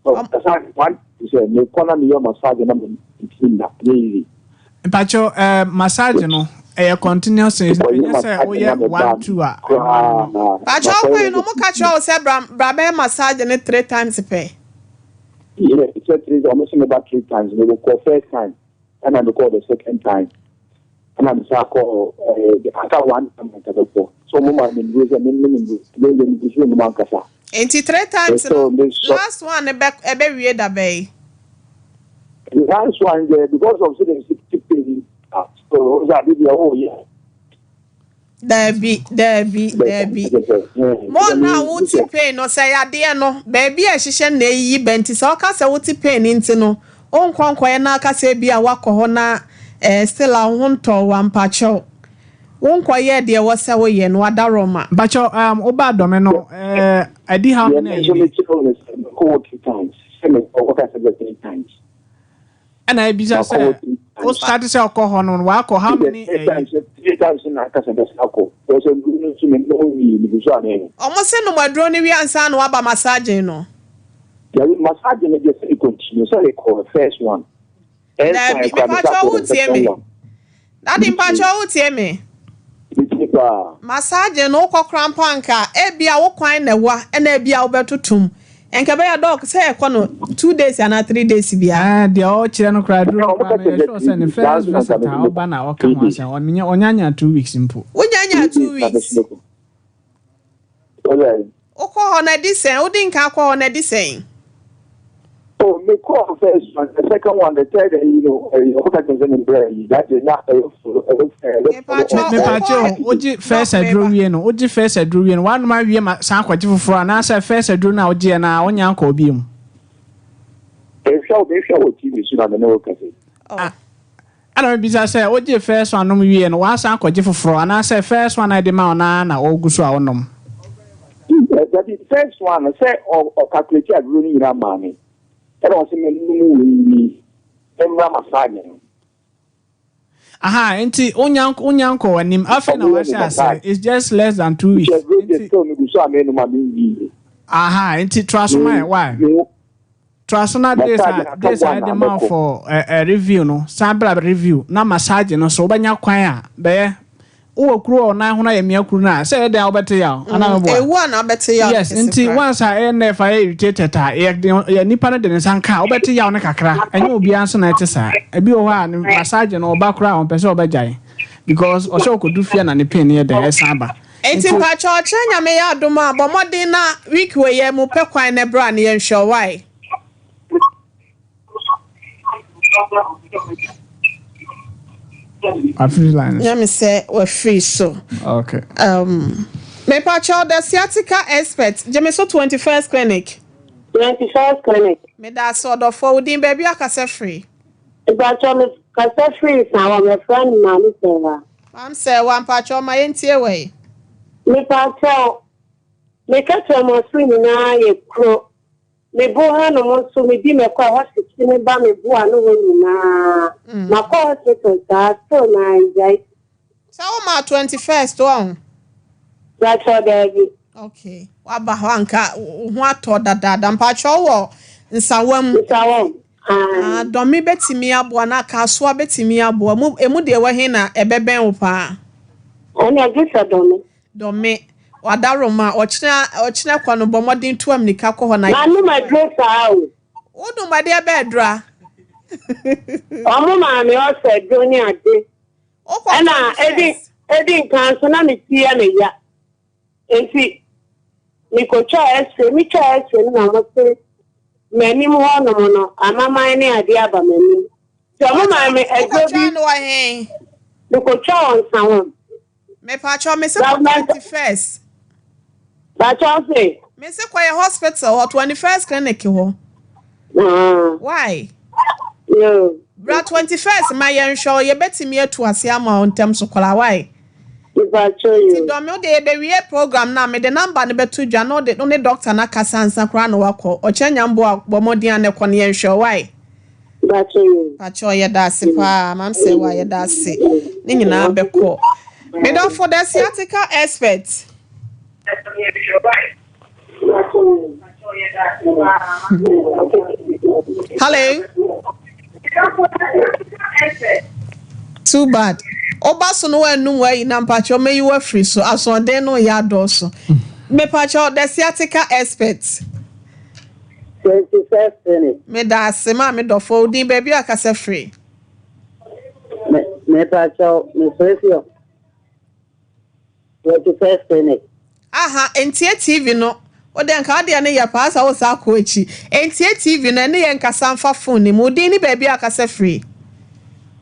Massage one sɛ mekɔ na meyɛ massage na mentimi nna ɛnyɛ easy. Mpakyɛ massage no ɛyɛ continuous thing, ɛnyɛ sɛ woyɛ one two a ɛno no. Bàtchɛ ɔkwan no ɔmo ka kyerɛ wo sɛ bra bɛyɛ massage ne three times pɛ? Yeah, sɛ three, ɔmo sɛ meba three times. Mekɔ first time ɛna mekɔ the second time ɛna mesa kɔ aka one time anka bɛkɔ so ɔmo ma me nduro sɛ me me nduro me me me so nnum ankasa. Nti three times So, no me last one ne bɛ ɛbɛwie da bɛyi? Last one there because of say dem say pain, ah, so ɔsɛ ade deɛ ɔyɛ. Daabi, daabi, daabi, mo na wote pain no sɛ yadeɛ no baabi a ɛhyehyɛ na eyiyi bɛ nti sɛ ɔka sɛ wote pain nti no wonkɔ nkɔyɛ na aka sɛ bi a wakɔ hɔ na still a wo ho ntɔ wa mpakyɛw wonkɔyɛ deɛ wɔ sɛ woyɛ no wadarɔma. Mpakyɛ woba dɔme no adi how Deɛ many me nso ayi ni? mekyerɛ wo no sɛ mekɔ wɔ two times sɛ mekɔ wɔka sɛ bɛ three times. Ɛna ebisa Makɔ sɛ wɔ three wo times. start sɛ ɔkɔ hɔ no wakɔ how many Three ayi? times, three times na aka sɛ bɛsa akɔ wɔ sɛ nduro no nso me nom wie megu so anɛ. Ɔmo se nom aduro no wie ansa na waba massaging no? Yàrá massage no deɛ sɛ continue sɛ mekɔ first one. Daabi, mepakyɛ wotie me. Daddy mpakyɛw wo tie me? Me tie paa. Massage no wokɔ koraa mpo a nka ebia wo kwan na ɛwa ɛna ebia wobɛtoto mu. Nka ɛbɛyɛ doc sɛ yɛkɔ no 2 days anaa 3 days biara. Ɛɛ, deɛ ɔkyerɛ no koraa aduro no koraa meyɛ sure sɛ ne first visit a ɔba na ɔka ho asɛm, ɔnyɛ ɔnyanya 2 weeks mpo. Wonyanya 2 weeks. Wokɔ hɔ no adi sɛn? Wodi nka kɔ hɔ no adi sɛn? Oh, me call first one, the second one, the third, ɔmo ka kyerɛ sɛ me brɛ yi, that is na ɛyɛ follow, ɛyɛ follow on. Mepakyɛ o, wogye first aduro wie no, wogye first aduro wie no, wanom awie ma san akɔgye foforɔ anaasɛ first aduro no a wogyeɛ no a wonya nkɔɔ bio mu? Ehwɛ wo, mehwɛ wɔ TV so na me ne wo kasa yi. Oh. Ɛna mebisa sɛ wogye first one nom wie no, wasan akɔgye foforɔ anaasɛ first one a ɛde ma wo naa na ɔgu so a wonom? Dabi, first one no sɛ ɔ calculate aduro no nyinaa maa me, ɛna ɔsɛ me nom wei mmra massage no. Aha, nti wonya nkɔ w'anim afei na Ɔmo yɛ wahyɛ me ase. massage. It's just less than 2 weeks. Nti aduro deɛ Nti still megu so a menom a menwie. Aha, nti toa so ma yɛ why? Me Toa so na days massage a aka days a one yɛde na ma wo mɛkɔ. for review no, san bra review na massage no so wobɛnya kwan a bɛyɛ wowɔ kuro wɔ nan ho na yɛmia kuro no a sɛ ɛyɛ dɛn a wobɛte yaw anaa meboa? Ewu a na abɛte yaw Yes, kɛse nti koraa. once a ɛyɛ nerve ayɛ irritated a yɛ yɛ nipa no de ne nsa nka a wobɛte yaw no kakra. Ɛnyɛ obiara nso na ɛte saa. Ebi wɔ hɔ a ne massage no ɔba koraa a ɔmpɛ sɛ ɔbɛgyae because ɔsɛ ɔkɔdu fie na ne pain no yɛ dɛn ɛsan ba. Nti mpakyɛ ɔkyerɛ Nyame yɛ adom a bɔ mmɔden na week wei yɛ mu pɛ kwan na bra ne yɛnhwɛ wo why? Afiri line no so. Nyame sɛ wafiri so. Okay. Mepakyɛw the sciatica expert gye me so 21st Clinic. 21st Clinic. Meda ase ɔdɔfoɔ, wo din, baabi akasa firi? Mpakyɛw, me kasa firi Sawa, mɛfrɛ no Maame Sɛwa. Maame Sɛwa, mpakyɛw ma yɛntie wɔ yi. Mepakyɛw, me kɛtrɛma so nyinaa yɛ kuro. Me bo hanom nso medi mɛkɔ a hɔ hyehye me ba me bo ano hɔ nyinaa. Makɔ hospital saa still na agyae. Sɛ wo ma 21st wɔn? Mpakyɛw, daabi. Okay. Waba hɔ anka wo ho atɔ dadaada. Mpakyɛw wɔ Nsawam. Nsawam. Ah, Dɔme bɛtumi aboa na Kasoa bɛtumi aboa. Mu emu deɛ ɛwɔ he na ɛbɛbɛn wo paa? Ɛna gye sɛ Dɔme. Dɔme. Wadaroma ɔkyena ɔkyena kɔ no bɔ mmɔden tu ammirika kɔ hɔ na. Manom aduro saa o. Wodum adeɛ bɛɛ dura. Ɔmo maame ɔsɛ aduro ne ade. Wokɔ Ɛna edi 21st. edi nkan so na me ti yɛ me ya. Nti mekotwa X-ray, metwa X-ray no na ɔmo se m'anim hɔnom no amaman ne ade aba m'anim. Nti ɔmo maame aduro Wokɔtwa bi no wɔ he? Mekotwa wɔ Nsawam. Mepakyɛw, me se kɔ Government 21st. Pakyɛw se? Me se kɔ yɛ hospital hɔ, 21st Clinic hɔ. Why? Yo. Bra 21st ma yɛnhwɛ wo, yɛbɛtumi atu ase ama wo ntɛm so koraa, why? Mepakyɛw Nti yo. Dɔme, wode yɛbɛwie program no a mede number no bɛto dwa na wode wo ne doctor no akasa ansa koraa na wakɔ. Ɔkyerɛ Nyamboa bɔ mmɔden a na ɛkɔ no yɛnhwɛ wo, why? Pakyɛw yo. Pakyɛw, yɛda ase paa, mam sɛ wa yɛda ase. Ne nyinaa bɛkɔ. Medɔfo the sciatica expert. Hello. Too bad. Ɔba so no w'anum wayi na mpakyɛw mɛyi wafiri so asoɔden no yɛ adɔɔso. Mepakyɛw the sciatica expert. 21st Clinic. Meda ase maa me dɔfo, wo din, baabi a akasa firi? Me mepakyɛw, mesrɛ fi 21st Clinic. Aha, ntie TV no. Wode nka wodeɛ no yɛ paa sɛ wo sa akɔ akyi. Ntie TV no, ɛne yɛ nkasa mfa phone ne mu. Wo din ne baabi a akasa firi?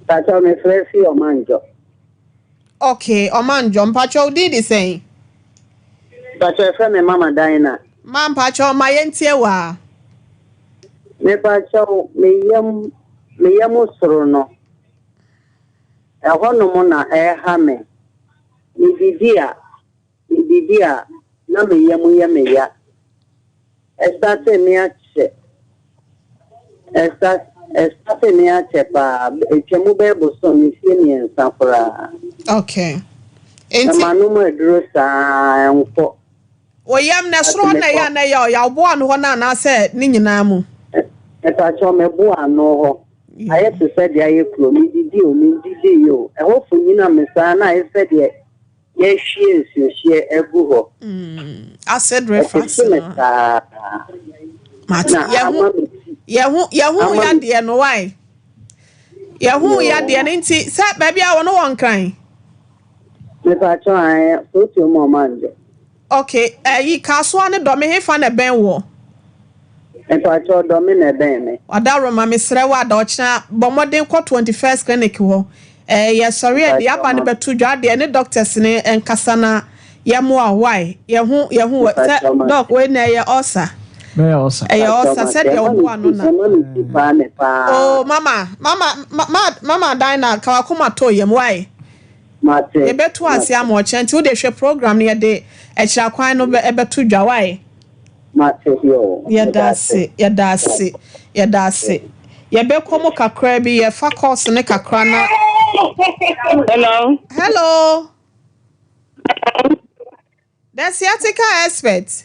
Pakyɛw, mesrɛ fi Ɔmanjɔ. Okay, Ɔmanjɔ. Mpakyɛw, wo din de sɛn? Pakyɛw, ɛfrɛ me Mama Dina. Ma mpakyɛw ma yɛntie wɔ a. Mepakyɛw, me yam soro no. Ɛhɔnom na ɛha me. Medidi a na me yam yɛ me ya. Ɛsate me akyɛ. Ɛsate me akyɛ paa. Etwa mu bɛyɛ bosom mfie 3 koraa. Na Nti manom aduro saa nkɔ. Wɔyam na soro hɔ na ɛyɛ a na ɛyɛ ɔyɛ ɔboa no hɔ no anaasɛ ne nyinaa mu? Mepakyɛw, meboa ano hɔ. Ayɛ te sɛ deɛ ayɛ kuro, medidi o, mendidii o, ɛhɔ fonyina me saa na ayɛ sɛ deɛ yɛahwie nsuohyeɛ agu hɔ. Acid reflux Ɛtete me no. saa. Mate. Na Yɛho ama me ti. yɛho yɛho Ama me yadeɛ no why? Yɛho Yoo. yadeɛ no nti sɛ baabi a wɔn wɔ Nkran. Mepakyɛw ae, fotuo mu ɔmo andwo. Ok, ɛyi Kasoa ne Dɔme hefa na ɛbɛn woɔ? Mepakyɛw Dɔme na ɛbɛn me. Ɔdawroma mesrɛ wo ada ɔkyena bɔ mmɔden kɔ 21st clinic hɔ ɛɛ yɛsɔre a deɛ Mepakyɛw aba no ma. bɛto dwa adeɛ ne doctors no nkasa na yɛmoa wo why yɛho yɛho wɔ sɛ Mepakyɛw ma. doc wei na ɛyɛ ulcer Bɛyɛ ulcer. ɛyɛ Mepakyɛw ulcer ma. sɛdeɛ Ɛma wo me bo ano ti na ɛma me ti paa me paa. Oh mama mama ma mama Dinah ka wakoma tɔ yam why Mate, Yɛbɛto ase mate. ama ɔkyena nti wode hwɛ program no yɛde akyira kwan no bɛto dwa wai. Mate yoo, Yɛda meda ase. ase, yɛda ase, yɛda ase. Yɛbɛkɔ mu kakra bi, yɛfa course no kakra na. Hello. Hello. The sciatica expert.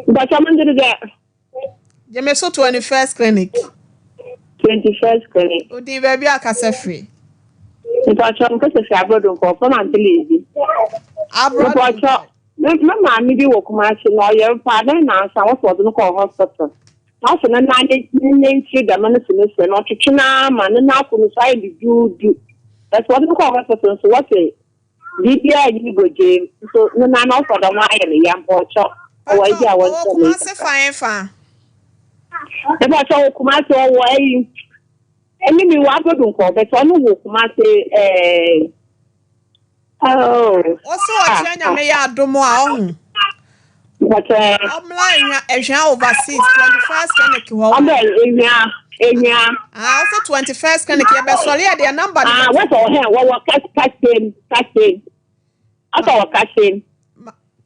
Mpatsɔ mo ndiri dɛ. Gyeme so 21st clinic. 21st clinic. Odin baabi a kasa firi. Mpatsɔ mo kasa firi Abrodo nkɔ fam Antele bi. Abrodo. Mpatsɔ me me maame bi wɔ Kumasi na ɔyɛ paa dɛn na ansa wɔsɔ ɔde no kɔɔ hospital. Na ɔsɛ ne nan ne ne nkyiri dɛm no si ne sɛ na ɔtwetwe naa ma ne nan akɔ no so ayɛ duduudu. Ɛsɛ ɔde no kɔɔ hospital nso wɔsɛ biribiara nyi ne bɔgye nso ne nan na ɔsɔ dɛm ayɛ ne ya mpɔkyɔ. Ɔwɔ ebi a Ɔwɔ wɔnkyɛ me. Kumasi fa yɛn fa. Mpatsɔ wɔ Kumasi ɔwɔ ɛyi. Ɛne mi wɔ Abrodo nkɔ bɛtɛ ɔno wɔ Kumasi ɛɛ. Oh. Ɔsɛ ɔkyerɛ Nyame yɛ adom a ɔho. Mpatsɔ. Ɔmmra ehwia ehwia overseas 21st clinic hɔ. Ɔbɛ ehwia ehwia. Ah, ɔsɛ 21st clinic yɛbɛsɔre yɛ deɛ number no. Ah, wɔsɛ ɔhɛn wɔwɔ kasem kasem. Ɔsɛ wɔ kasem.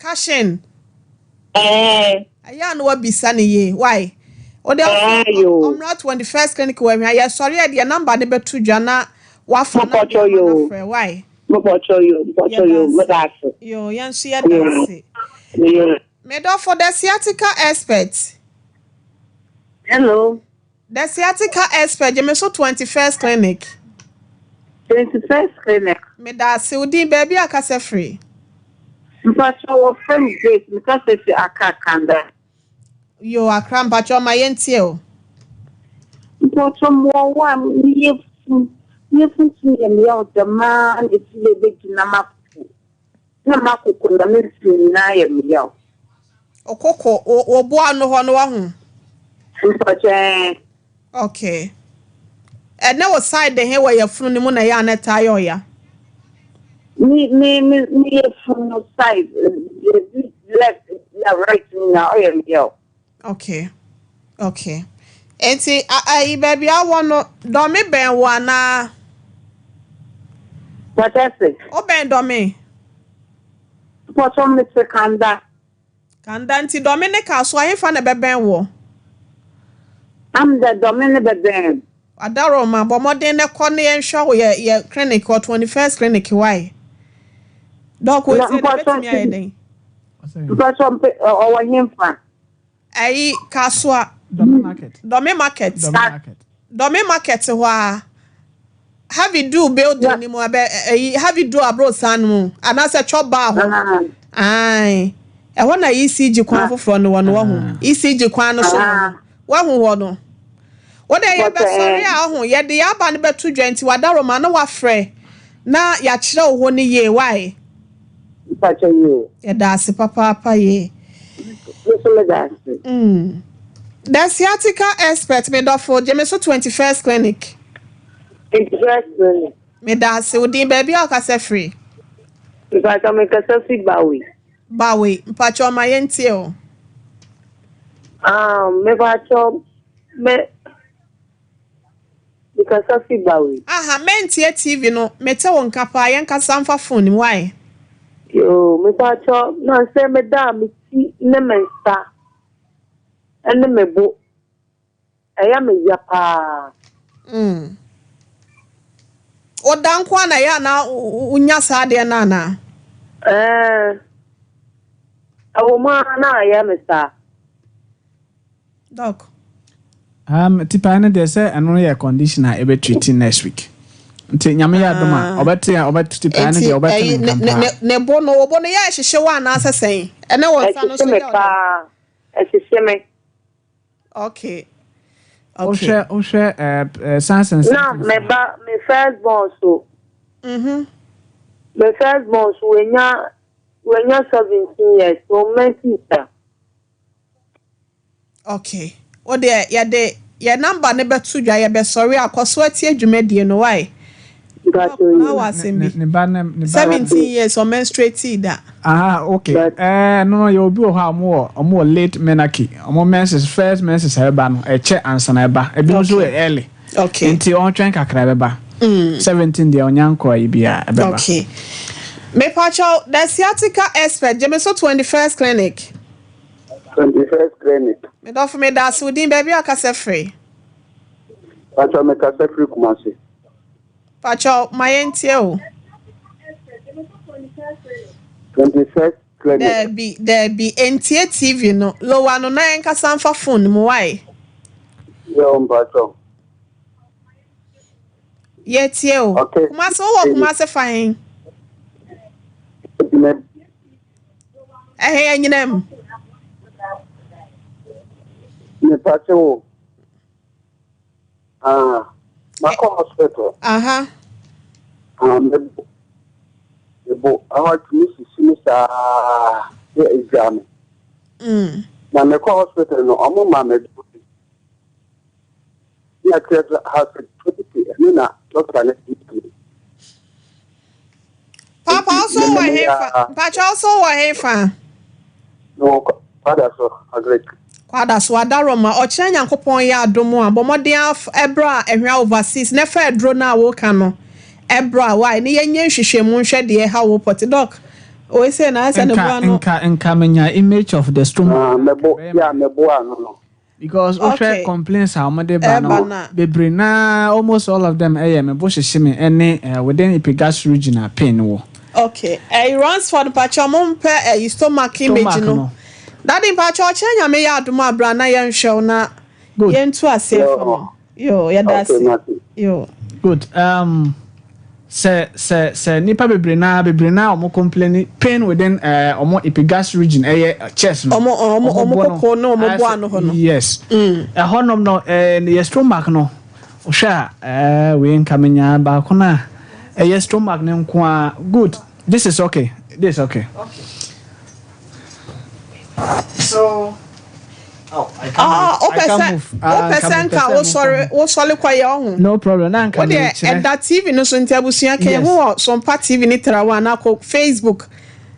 Kashin. Ɛɛ. Ɛyɛ a na wabisa ne yie. Why? Wode Ɛɛ yo. ɔmmra 21st clinic wɔ ahwia yɛsɔre yɛ deɛ number no bɛto dwa na wafa na Mopɔtɔ deɛ ama yo. no frɛ. Why? Mopɔtɔ yo. Mopɔtɔ yo. Yɛda ase. Meda ase. Yo, yɛn nso yɛda ase. Yo. Medɔfo, the sciatica expert. Hello. The sciatica expert, gyeme so 21st clinic. 21st clinic. Meda ase, wo din baabi a kasa firi. Mpatsɔ wɔfrɛ me Grace, mekasa fi Accra Kanda. Yo, Accra mpatsɔ ma yɛntie o. Mpatsɔ mowɔ hɔ a meyɛ fun, meyɛ fun tumi yɛ me yaw dɛmaa na efi dɛ ebegyina m'akoko. Na m'akoko na me mfe nyinaa yɛ me yaw. Okoko, wo bo ano hɔ no wahu. Mpatsɔ ɛɛ. Okay. Ɛne wo side he wɔ yɛfunu no mu na ɛyɛ a na ɛtaa yɛ ɔya. Me me me meyɛ fun no side ebi left na right nyinaa ɔyɛ me yaw. Okay. Okay. Enti ayi baabi awɔ no Dɔme bɛn wo anaa? Mpatsɔ se. Wobɛn Dɔme? Mpatsɔ mete Kanda. Kanda nti Dɔme ne Kasoa hefa na ɛbɛbɛn woɔ? Am dɛ Dɔme ne bɛbɛn. Adaroma, bɔ mmɔden na kɔ ne yɛnhwɛ wo yɛ yɛ clinic wɔ 21st clinic wae. Dɔk, Na wei sɛ mpatsɔ bɛtumi ayɛ dɛn? Mpatsɔ mpe ɔwɔ hemfa? Ayi Kasoa. Dɔme market. Dɔme market. Dɔme market. Dɔme market hɔ a Heavy Do building ni mu abɛ ayi Heavy Do aborosan no mu anaasɛ chop bar hɔ. Ae. Ɛhɔ na ECG kwan foforɔ no wɔ no wahu. ECG kwan no so hɔ no. Wahu hɔ no. Wode yɛbɛsɔre a ɔho yɛde yɛn aba no bɛto dwa nti wadaroma na wafrɛ na yɛakyerɛ wo hɔ no yie wae. Mpatsɔ yie. Yɛda ase papaapa yie. Nso meda ase. The sciatica expert medɔfo gye me so 21st clinic. 21st clinic. Meda ase wo din baabi a wokasa firi. Mpatsɔ mekasa fi Bawe. Bawe, mpatsɔ ma yɛntie o. Mepatsɔ me mekasa fi Bawe. Aha, mentie TV no, mete wo nka paa, yɛnkasa mfa phone mu wae. Yo, mepatsɔ na sɛ meda a me ti ne me nsa ɛne me bo ɛyɛ me ya paa. Woda nko a na ɛyɛ anaa wonya saa adeɛ no anaa? Ɛɛ, ɛwɔ mu a na ɛyɛ me saa. Doc. Tipae no deɛ sɛ ɛno yɛ condition a ɛbɛ treat next week. Nti Nyame yɛ adom a ɔbɛte a ɔbɛte tipae no deɛ ɔbɛte ne nka paa. Ne bo no, wo bo no yɛ ɛhyehye wo anaasɛ sɛn? Ɛne wo nsa no so Ɛhyehye me yɛ ɔdɛ? paa. Ɛhyehye me. Okay. Okay. Wohwɛ wohwɛ ɛɛ signs and Na symptoms me a. ba me first born so. Mhm. Me first born so wanya wanya 17 years so ɔmmɛnti da. Okay. Wo deɛ yɛde yɛ number no bɛto dwa yɛbɛsɔre a kɔ so atie dwumadie no wai? Mpakyɛ Na yi. wɔ asɛm Ne bi. ne ba ne ne ba. 17 years ɔmenstruatee da. Ah okay. But Ɛɛ no no yɛ obi wɔ hɔ a ɔmo wɔ ɔmo wɔ late menarche. Ɔmo menses first menses a ɛba no ɛkyɛ ansa na ɛba. Ebinom nso yɛ Okay. early. Okay. Nti ɔntwɛn kakra ɛbɛba. 17 deɛ ɔnya nkɔ ayi biara ɛbɛba. Okay. Mepakyɛw, the sciatica expert, gye me so 21st clinic. 21st clinic. Me dɔfo meda ase wo din baabi a kasa firi. Pacho me kasa firi Kumasi. Pakyɛw ma yɛntie o. 21st clinic. Daabi, daabi, entie TV no. Lower no na yɛnkasa mfa phone mu why? Yo mpacho. Yɛtie o. Okay. Kumasi wowɔ Kumasi fa he? Me Ɛhe anyinam? me pacho. Ah, makɔ hospital. Aha. Ah, me me bo awa tumi sisi me saa sɛ edwa me. Na mekɔ hospital no ɔmo ma me duro. Na kyerɛ sɛ hospital ɛno na doctor ne di mi. Papa Nti ɔso wɔ me he fa? Mpakyɛ ɔso wɔ he fa? No, kwada so agric. Kwada so adaroma ɔkyerɛ Nyankopɔn yɛ adom a bɔ mmɔden ɛbrɛ a ɛhwɛ overseas na ɛfa aduro no a woka no ɛbrɛ a wae ne yɛnyɛ nhwehwɛmu nhwɛ deɛ ɛha wo pɔte doc wei sɛ na ayɛ sɛ ne Nka boa no nka nka menya image of the stomach. Ah, mebo ya mebo ano no. Because wohwɛ Okay. complaints a wɔde ba no Ɛba no a. bebree naa almost all of them ɛyɛ me bo hyehye me ɛne within epigastric region a pain wɔ. Okay. Ɛyi Ransford mpakyɛ ɔmo mpɛ ɛyi stomach image Stomach no. no. Daddy mpakyɛ ɔkyerɛ Nyame yɛ adom a bra na yɛnhwɛ wo na Good. yɛntu aseɛ fa mu. Yo, yɛda Okay, ase. mate. Yo. Good. Sɛ sɛ sɛ nipa bebree naa bebree naa ɔmo complain pain within ɔmo epigastric region ɛyɛ chest no. Ɔmo bo no, koko ne ɔmo ayɛ bo sɛ- ano hɔ no. Yes. Ɛhɔnom no yɛ stomach no wohwɛ a wei nka menya baako no a ɛyɛ stomach no nko a good. This is okay. This is okay. So oh, I can't Ah, move. I wopɛ can't sɛ move. Ah, wopɛ nka sɛ mepɛ nka sɛ wosɔre mekɔ. wosɔre kɔyɛ ɔho. No problem. Na nka Wo deɛ mekyerɛ. ɛda TV no so nti abusua ka Yes. ehu wɔ Sompa TV ne Trawa na akɔ Facebook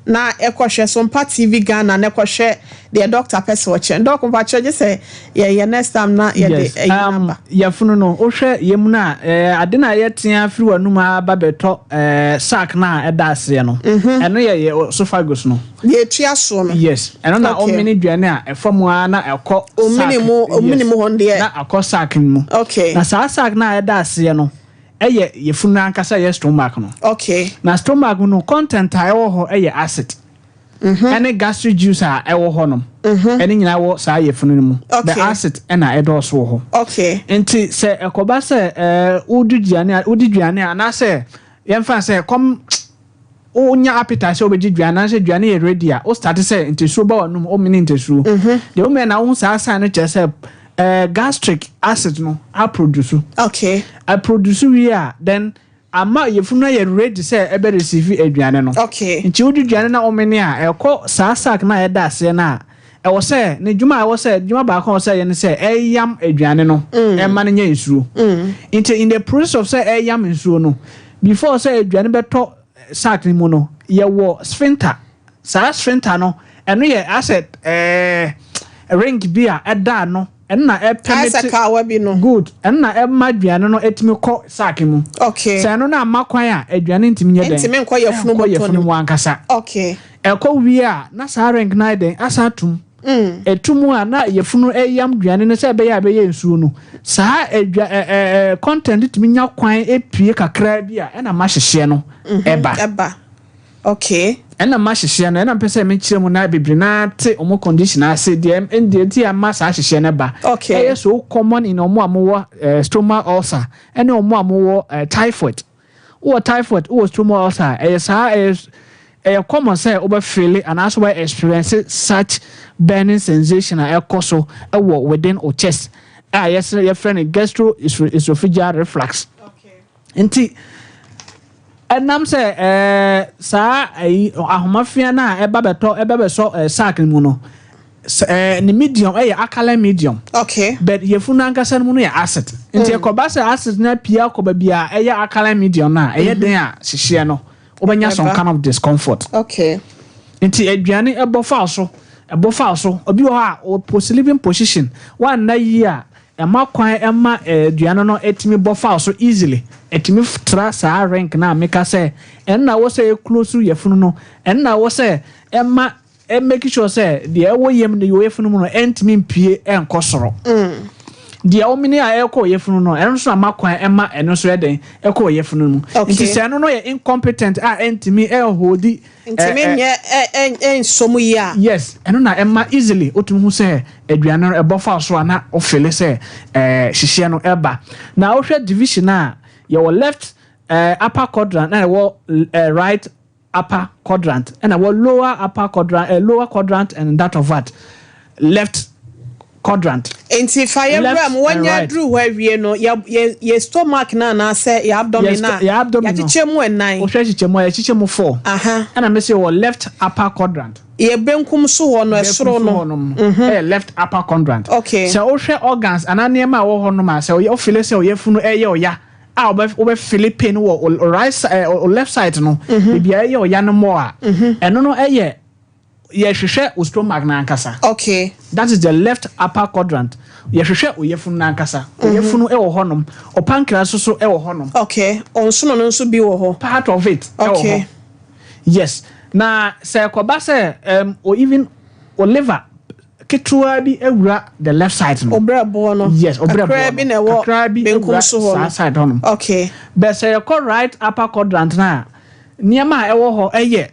na ɛkɔhwɛ Sompa TV Ghana na ɛkɔhwɛ deɛ doctor pɛ sɛ ɔkyerɛ. Doc mpakyɛ gye sɛ yɛyɛ next time na yɛde Yes. ɛyi naba. Yɛfunu no wohwɛ yɛm no a ade no a yɛtea firi w'anum aba bɛtɔ sac no a ɛda aseɛ no ɛno yɛ yɛ esophagus no. Deɛ etua soɔ no. Yes, ɛno na Okay. ɔmene dwane a ɛfam a na ɛkɔ Omene sac. mu omene Yes. mu hɔ no deɛ. Na akɔ sac no mu. Okay. Na saa sac no a ɛda aseɛ no ɛyɛ yɛfunu no ankasa yɛ stomach no. Okay. Na stomach no content a ɛwɔ hɔ ɛyɛ acid. Ɛne gastric juice a ɛwɔ hɔ nom. Ɛne nyinaa wɔ saa yɛfunu no mu. Okay. The acid ɛna ɛdɔɔso wɔ hɔ. Okay. Nti sɛ ɛkɔba sɛ wodi duane a wodi duane a anaasɛ yɛmfa sɛ kɔm wonya appetite sɛ wobɛgye duane anaasɛ duane yɛ ready a wo start sɛ ntɛsuo ba w'anum womene ntɛsuo deɛ womene na wohu saa sign no kyerɛ sɛ gastric acid no aproduce. Okay. Aproduce wie a then ama yɛfunu no yɛ ready sɛ ɛbɛ receive aduane no. Okay. Nti wodi duane na womene a ɛkɔ saa sac no a ɛda aseɛ no a ɛwɔ sɛ ne dwuma a ɛwɔ sɛ dwuma baako a ɛwɔ sɛ ɛyɛ ne sɛ ɛyam aduane no ɛma no nyɛ nsuo. Nti in the process of sɛ ɛyam nsuo no before sɛ aduane bɛtɔ sac no mu no yɛwɔ sphincter. Saa sphincter no ɛno yɛ asɛ ring bi a ɛda ano ɛno na Ayɛ sɛ ɛpermit kawa bi no. Good. Ɛno na ɛma aduane no ɛtumi kɔ sac mu. Okay. Sɛ ɛno na ama kwan a aduane ntumi nyɛ dɛn. Ntumi nkɔ yɛfunu Ɛnkɔ bɔtɔ yɛfunu no mu ankasa. Okay. Ɛkɔ wie a na saa ring no ayɛ dɛn asan atum. Ɛtum a na yɛfunu ɛyam aduane no sɛ ɛbɛyɛ a ɛbɛyɛ nsuo no. Saa adwa ɛ ɛ content tumi nya kwan epie kakra bi a ɛna ma hyehyɛ no ɛba. Ɛba. Okay. Ɛna ma hyehyeɛ no, ɛna mpɛ sɛ mekyerɛ mu na bebree naa te ɔmo condition ase deɛ deɛ nti a ma saa hyehyeɛ no ba. Ɛyɛ so common in ɔmo a mowɔ stomach ulcer ɛne ɔmo a mowɔ typhoid. Wowɔ typhoid, wowɔ stomach ulcer, ɛyɛ saa, ɛyɛ common sɛ wobɛ feel anaasɛ wobɛ experience such burning sensation a ɛkɔ so ɛwɔ within o chest a yɛsɛ yɛfrɛ no gastro esophageal reflux. Nti ɛnam sɛ saa ɛyi ahomafia no a ɛba bɛtɔ, ɛba bɛsɔ sac no mu no, ne medium ɛyɛ alkaline medium. But yɛfunu ankasa no mu no yɛ acid, nti ɛkɔba sɛ acid no apue akɔ baabi a ɛyɛ alkaline medium no a, ɛyɛ den a hyehyeɛ no wobɛnya some Ɛba. kind of discomfort. Nti aduane ɛbɔ fa so, ɛbɔ fa so. Obi wɔ hɔ a ɔpɔ sleeping position wanna yie a, ɛma kwan ɛma aduane no ɛtumi bɔ fa so easily, ɛtumi tra saa ring na meka sɛ ɛnna wɔ sɛ ɛclose yɛfunu no, ɛnna wɔ sɛ ɛma ɛmake sure sɛ deɛ ɛwɔ yam no, deɛ ɛwɔ yɛfunu mu no, ɛntumi mpue ɛnkɔ soro. Deɛ ɔmene a ɛkɔ yɛfunu no, ɛno nso ama kwan ɛma ɛno nso ɛdɛn ɛkɔ yɛfunu mu. Nti sɛ ɛno no yɛ incompetent a, ɛntumi ɛnhold. Ntumi nyɛ ɛ ɛ ɛnsɔ mu yie a. Yes, ɛno na ɛma easily wotumi hu sɛ aduane no ɛbɔ fa so a, na wofeel sɛ hyehyeɛ no ɛba. Na wohwɛ division a, yɛwɔ left upper quadrant, na yɛwɔ right upper quadrant, ɛna ɛwɔ lower upper quadrant, lower quadrant and that of what, left quadrant. Nti fa yɛ Left wura mu and wanya right. duru hɔ awie no, yɛ stomach na anaasɛ yɛ abdomen na Yɛ abdomen no. yɛakyekyɛ mu ɛnan. Wohwɛ kyekyɛ mu a, yɛkyekyɛ mu four. Ɛna mɛ sɛ yɛwɔ left upper quadrant. Yɛ benkum so hɔ no, ɛsoro no. No ɛyɛ left upper quadrant. Sɛ wohwɛ organs anaa nneɛma a ɛwɔ hɔ nom a, sɛ ɔyɛ wofeel sɛ ɔyɛ funu ɛyɛ ɔya a, wobɛfeel pain wɔ o right side, o left side no, baabi a ɛyɛ ɔya no mɔ a, ɛno no ɛyɛ yɛhwehwɛ o stomach n'ankasa. That is the left upper quadrant. Yɛhwehwɛ oyɛfunu n'ankasa. Oyɛfunu ɛwɔ hɔnom, o pancreas nso so ɛwɔ hɔnom. Okay, ɔnsono no nso bi wɔ hɔ. Part of it ɛwɔ hɔ, yes. Na sɛ ɛkɔba sɛ o even o liver ketewa bi awura the left side no. Ɔbrɛboɔ no. Yes, ɔbrɛboɔ Kakraa no. bi na ɛwɔ Kakraa bi benkum awura so hɔ saa no. side hɔnom. Bɛ sɛ yɛkɔ right upper quadrant no a, nneɛma a ɛwɔ hɔ ɛyɛ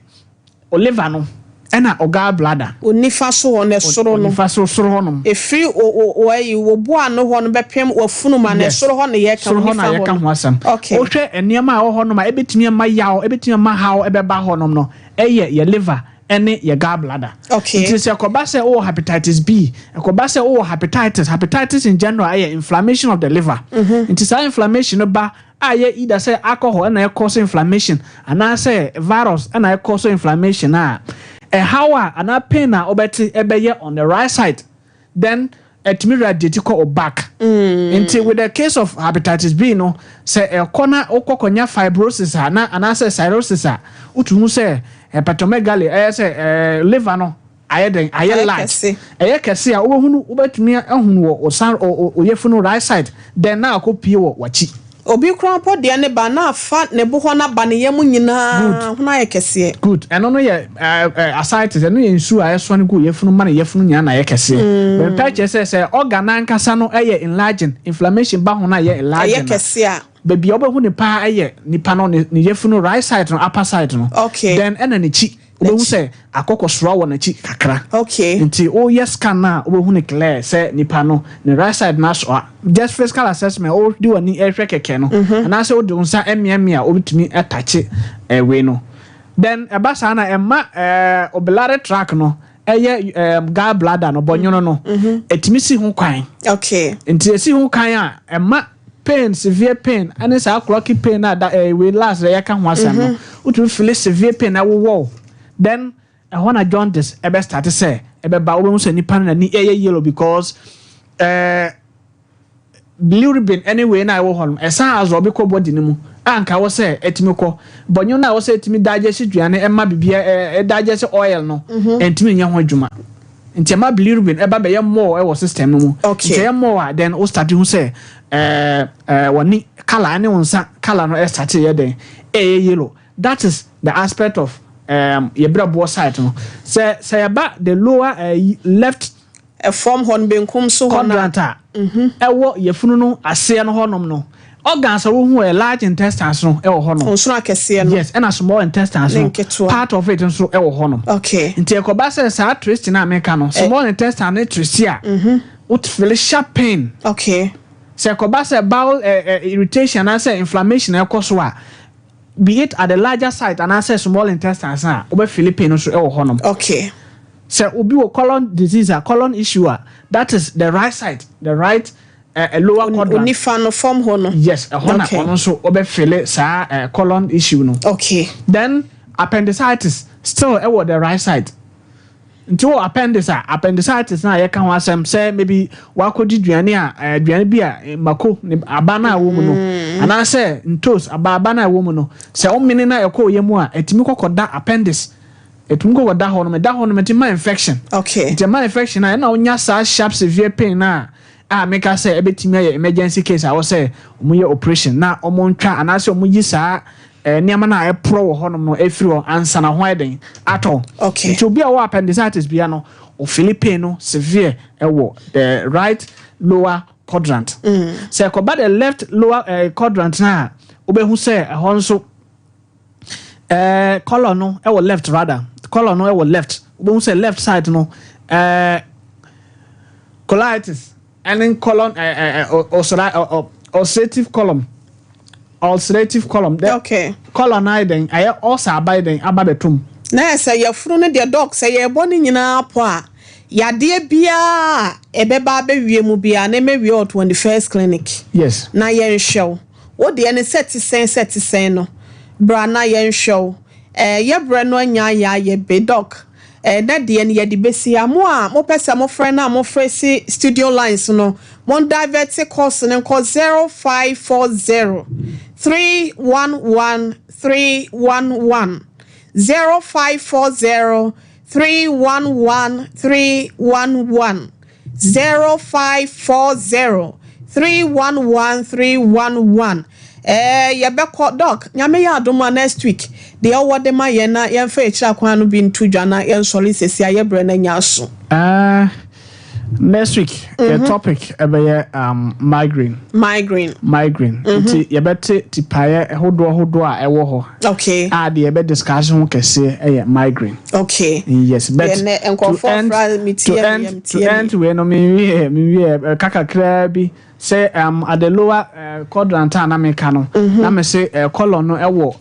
o liver no ɛna o gall bladder. Onifa so hɔ no, ɛsoro no. Onifa so soro hɔnom. Efiri o ayi wo bo ano hɔ no bɛpem wafunu ma no. Ɛsoro hɔ na yɛka. Soro hɔ na onifa yɛka hɔ ho no. asɛm. Wohwɛ nneɛma a ɛwɔ hɔnom a ɛbɛtumi ama yaw, ɛbɛtumi ama haw ɛbɛba hɔnom no, ɛyɛ yɛ liver ɛne yɛ gall bladder. Nti sɛ ɛkɔba sɛ wowɔ hepatitis B, ɛkɔba sɛ wowɔ hepatitis, hepatitis in general ɛyɛ inflammation of the liver. Nti saa inflammation no ba a, yɛ either sɛ alcohol ɛna ɛkɔ so inflammation anaasɛ virus ɛna ɛkɔ so inflammation a, ɛhaw a anaa pain a wobɛte ɛbɛyɛ on the right side, then ɛtumi radiate kɔ o back. Nti with the case of hepatitis B no, sɛ ɛkɔ na wokɔ kɔnya fibrosis a na anaasɛ cirrhosis a, wotu hu sɛ hepatomegaly, ɛyɛ sɛ liver no ayɛ den, ayɛ Ayɛ large. Kɛse. Ɛyɛ kɛse a, wobɛhunu, wobɛtumi ahunu wɔ o san o yɛfunu right side, then na akɔ pie wɔ w'akyi. Obi kura mpo deɛ ne ba na afa ne bo hɔ na ba ne yam nyinaa ho ayɛ kɛseɛ. Good. Ɛno no yɛ ɛɛ ɛɛ ascites. Ɛno yɛ nsuo a ɛsɔ no gu yɛfunu ma ne yɛfunu nyinaa na ayɛ kɛseɛ. Bɛnpa kyerɛ sɛ organ n'ankasa no ɛyɛ enlarging, inflammation ba ho na ɛyɛ enlarging. Ɛyɛ kɛseɛ a. Baabi a wobɛhu ne paa ɛyɛ nipa no ne yɛfunu right side no, upper side no. Then ɛna n'akyi, wobɛhu sɛ akɔkɔ soa wɔ n'akyi kakra. Nti woyɛ scan na wobɛhu ne clear sɛ nipa no ne right side no asoa. Just physical assessment, wode w'ani ɛhwɛ kɛkɛ no, anaasɛ wode wo nsa ɛmeamea a, wobɛtumi ɛtakye ɛwei no. Then ɛba saa na ɛma biliary tract no, ɛyɛ gall bladder no, bɔnwono no, ɛtumi si ho kwan. Nti esi ho kwan a, ɛma pain, severe pain, ɛne saa chronic pain a da wei last yɛka ho asɛm no. Wotumi feel severe pain ɛwowɔ wo. Then ɛhɔ na jaundice ɛbɛ start sɛ ɛbɛba. Wobɛhu sɛ nipa no n'ani ɛyɛ yellow because bilirubin anyway na ɛwɔ hɔ no, ɛsan absorb kɔ body no mu a nka wɔ sɛ ɛtumi kɔ bɔnyo no a wɔ sɛ ɛtumi digest aduane, ɛma biribi ɛ digest oil no, ɛntumi nyɛ ho adwuma. Nti ɛma bilirubin ɛba bɛyɛ more ɛwɔ system no mu. Nti ɛyɛ more a, then wo start hu sɛ ɛɛ ɛɛ wɔne colour ɛne wo nsa colour no ɛstart yɛ den, ɛyɛ yellow. That is the aspect of yɛbrɛboɔ side no. Sɛ yɛba the lower left ɛfam hɔ no, benkum so hɔ no. Quadrant a ɛwɔ yɛfunu no aseɛ no hɔnom no, Organs a wohu yɛ large intestines no wɔ hɔ nom. Nsono akɛseɛ no. Yes, ɛna small intestines Ne no nketewa. part of it nso wɔ hɔ nom. Nti ɛkɔba sɛ saa twist no a meka no, small intestine no twist a, wo feel sharp pain. Sɛ ɛkɔba sɛ bowel irritation anaasɛ inflammation ɛkɔ so a, be it at the larger site anaasɛ small intestines a, wobɛ feel pain nso wɔ hɔ nom. Sɛ obi wɔ colon disease a, colon issue a, that is the right side, the right lower quadrant. Onifa no fam hɔ no. Yes, ɛhɔ na ɔno nso ɔbɛ feel saa colon issue no. Then appendicitis still ɛwɔ the right side. Nti wɔ appendix a, appendicitis na yɛka ho asɛm sɛ maybe wakɔdi aduane a aduane bi a mako ne aba no a ɛwɔ mu no, anaasɛ ntos aba no a ɛwɔ mu no, sɛ ɔmene na ɛkɔ yɛ mu a, ɛtumi kɔkɔda appendix, ɛtumi kɔkɔda hɔ nom, ɛda hɔ nom, ɛtumi ma infection. Nti ɛma infection a, ɛna wonya saa sharp severe pain na a meka sɛ ɛbɛtumi ayɛ emergency case a wɔ sɛ ɔmo yɛ operation na ɔmo ntwa anaasɛ ɔmo yi saa nneɛma no a ɛporɔ wɔ hɔnom no ɛfiri hɔ ansa na ho ayɛ den atɔ. Nti obi a ɔwɔ appendicitis bia no, ɔfeel pain no severe ɛwɔ the right lower quadrant. Sɛ ɛkɔba the left lower quadrant na a, wobɛhu sɛ ɛhɔ nso colon no ɛwɔ left, rather colon no ɛwɔ left. Wobɛhu sɛ left side no, colitis ɛne colon ulcerative colon, ulcerative colon. Colon ayɛ den, ɛyɛ ulcer aba yɛ den aba bɛtum. Na yɛ sɛ yɛfunu no deɛ, Doc, sɛ yɛbɔ ne nyinaa po a, yadeɛ biara a ɛbɛba abɛwie mu biara na ɛmɛwie wɔ 21st Clinic. Na yɛnhwɛ wo. Wo deɛ ne sɛ te sɛn, sɛ te sɛn no, bra na yɛnhwɛ wo. Yɛbrɛ no anya ayɛ ayɛ be, Doc. Na deɛ no yɛde bɛsi ha. Mo a mopɛ sɛ mofrɛ no a, mofrɛ si studio lines no, mon divert calls no nkɔ 0540 311 311, 0540 311 311, 0540 311 311. Yɛbɛkɔ, Doc. Nyame yɛ adom a, next week deɛ ɔwɔ de ma yɛn na yɛmfa akyire akwan no bi nto dwa na yɛnsɔre sɛsi a yɛbrɛ no anya aso. Next week yɛ topic ɛbɛyɛ migraine. Migraine. Migraine. Nti yɛbɛte tipaeɛ hodoɔ hodoɔ a ɛwɔ hɔ a deɛ yɛbɛ discuss ho kɛseɛ ɛyɛ migraine. Yes, but to end wei no, menwie ɛka kakraa bi sɛ at the lower quadrant a na meka no, na me se colon no ɛwɔ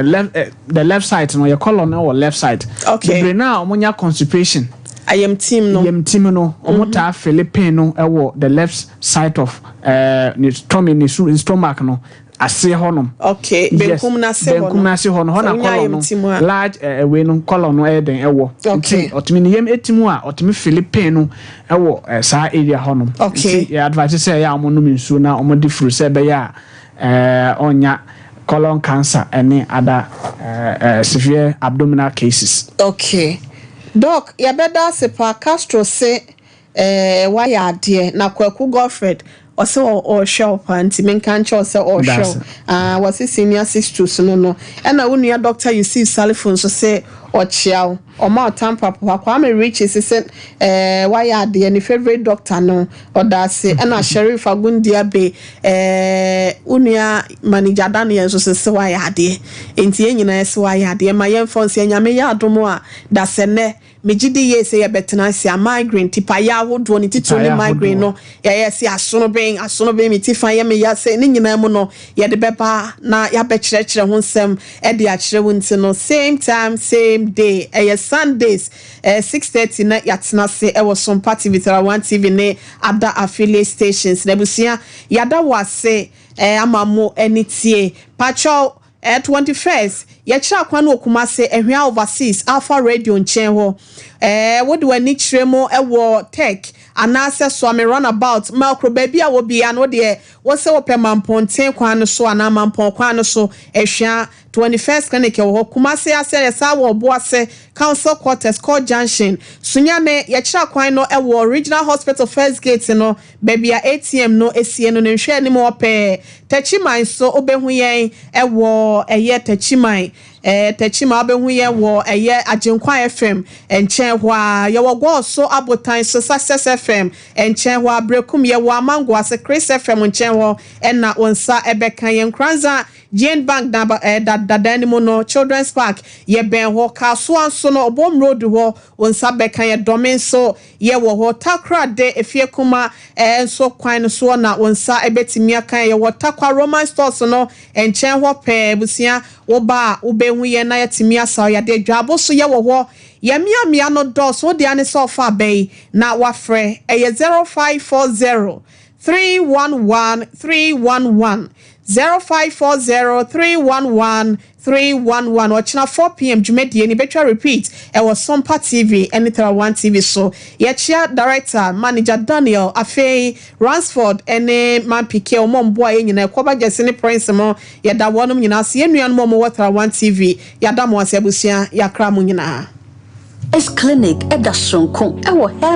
left, the left side no, yɛ colon no ɛwɔ left side. Bebree na a wɔnya constipation, ayamtim no, yamtim no, wɔn taa feel pain no ɛwɔ the left side of ne tummy, ne stomach no aseɛ hɔnom. Benkum n'ase hɔ no. Benkum n'ase hɔ no, hɔ na colon no, large ɛwei no, colon no ɛyɛ den ɛwɔ. Nti ɔtumi ne yam eti mu a, ɔtumi feel pain no ɛwɔ saa area hɔnom. Nti yɛ advice sɛ ɛyɛ a wɔn nom nsuo na wɔn di fruit sɛ ɛbɛyɛ a ɔnya colon cancer ɛne other severe abdominal cases. Okay, Doc, yɛbɛda ase pa. Castro se wayɛ adeɛ, na Kwaku Godfred ɔsɛ ɔrehwɛ wo paa, nti menka nkyɛw sɛ ɔrehwɛ wo. Ah, wɔse senior sisters no, ɛna wo nua Dr Yusuf Salifo nso sɛ ɔkyea wo, ɔma ɔtam papa. Kwame Richie sɛ wayɛ adeɛ, ne favourite doctor no, ɔda ase. Ɛna Sheriff Agundia Be, wo nua manager Daniel nso sɛ wayɛ adeɛ. Nti yɛn nyinaa sɛ wayɛ adeɛ. Ma yɛmfa nsi. Nyame yɛ adom a, dasɛ nnɛ megye di yie sɛ yɛbɛtena ase a, migraine tipayɛ ahodoɔ ne titiri ne migraine no, yɛyɛ sɛ asono ben asono ben, me ti fa yɛ me ya sɛ ne nyinaa mu no, yɛde bɛba na yɛabɛkyerɛkyerɛ ho nsɛm ɛde akyerɛ wo. Nti no, same time, same day, ɛyɛ Sundays 6:30 na yɛatena ase ɛwɔ Sompa TV, 1 TV ne other affiliate stations. Na abusua, yɛada wɔ ase ama mo ani tie pakyɛw. 21st, yɛkyerɛ akwan no wɔ Kumase, Ahwea Overseas, Alpha Radio nkyɛn hɔ. Wode w'ani kyerɛ mu ɛwɔ Tech anaasɛ Suame roundabout, Melcrom, baabi a wɔ bia no wodeɛ wɔsɛ wɔpɛ Mampɔnten kwan no so anaa Mampɔn kwan no so, Ahwea 21st Clinic wɔ hɔ. Kumase ase, yɛsa wɔ Ɔboase, Council Quarters, Court Junction. Sunyane, yɛkyerɛ akwan no ɛwɔ Regional Hospital first gate no, baabi a ATM no esie no, ne nhwɛ anim hɔ pɛɛ. Tɛkyiman so, wobɛhu yɛn ɛwɔ ɛyɛ Tɛkyiman. Techiman wobɛhu yɛn wɔ ɛyɛ Agyenkwa FM nkyɛn hɔ a. Yɛwɔ Gɔɔso Abotan so, Success FM nkyɛn hɔ a. Berekum yɛwɔ Amango ase, Chris FM nkyɛn hɔ ɛna wo nsa ɛbɛka yɛn. Nkoranza Jane Bank na dada anim no, Children's Park, yɛbɛn hɔ. Kasoa nso no, Obom Road hɔ wo nsa bɛka yɛn. Dɔme nso yɛwɔ hɔ. Takoradi Efie Kuma nso kwan no soɔ na wo nsa ɛbɛtumi aka yɛn. Yɛwɔ Takwa Roman Stores no nkyɛn hɔ pɛɛ. Busua, woba a wobɛhu yɛn na yɛtumi asa yadeɛ. Dwabo so yɛwɔ hɔ. Yɛmmeammea no dɔɔso. Wode ane sɛ ɔfa abɛyi na wafrɛ, ɛyɛ 0540 311 311, 0540 311 311. Ɔkyena 4 p.m. dwumadie ni bɛtwa repeat ɛwɔ Sompa TV ɛne Tara TV so. Yɛkyia director, manager Daniel, afei Ransford ɛne Mampike, ɔmo mboa yɛn nyinaa, ɛkɔba Gyesi ne Prince mo. Yɛda wɔnom nyinaa ase. Yɛn nuanom a wɔwɔ Tara TV, yɛada mo ase. Abusua, yɛakra mo nyinaa. S Clinic ɛda soronko ɛwɔ herbal.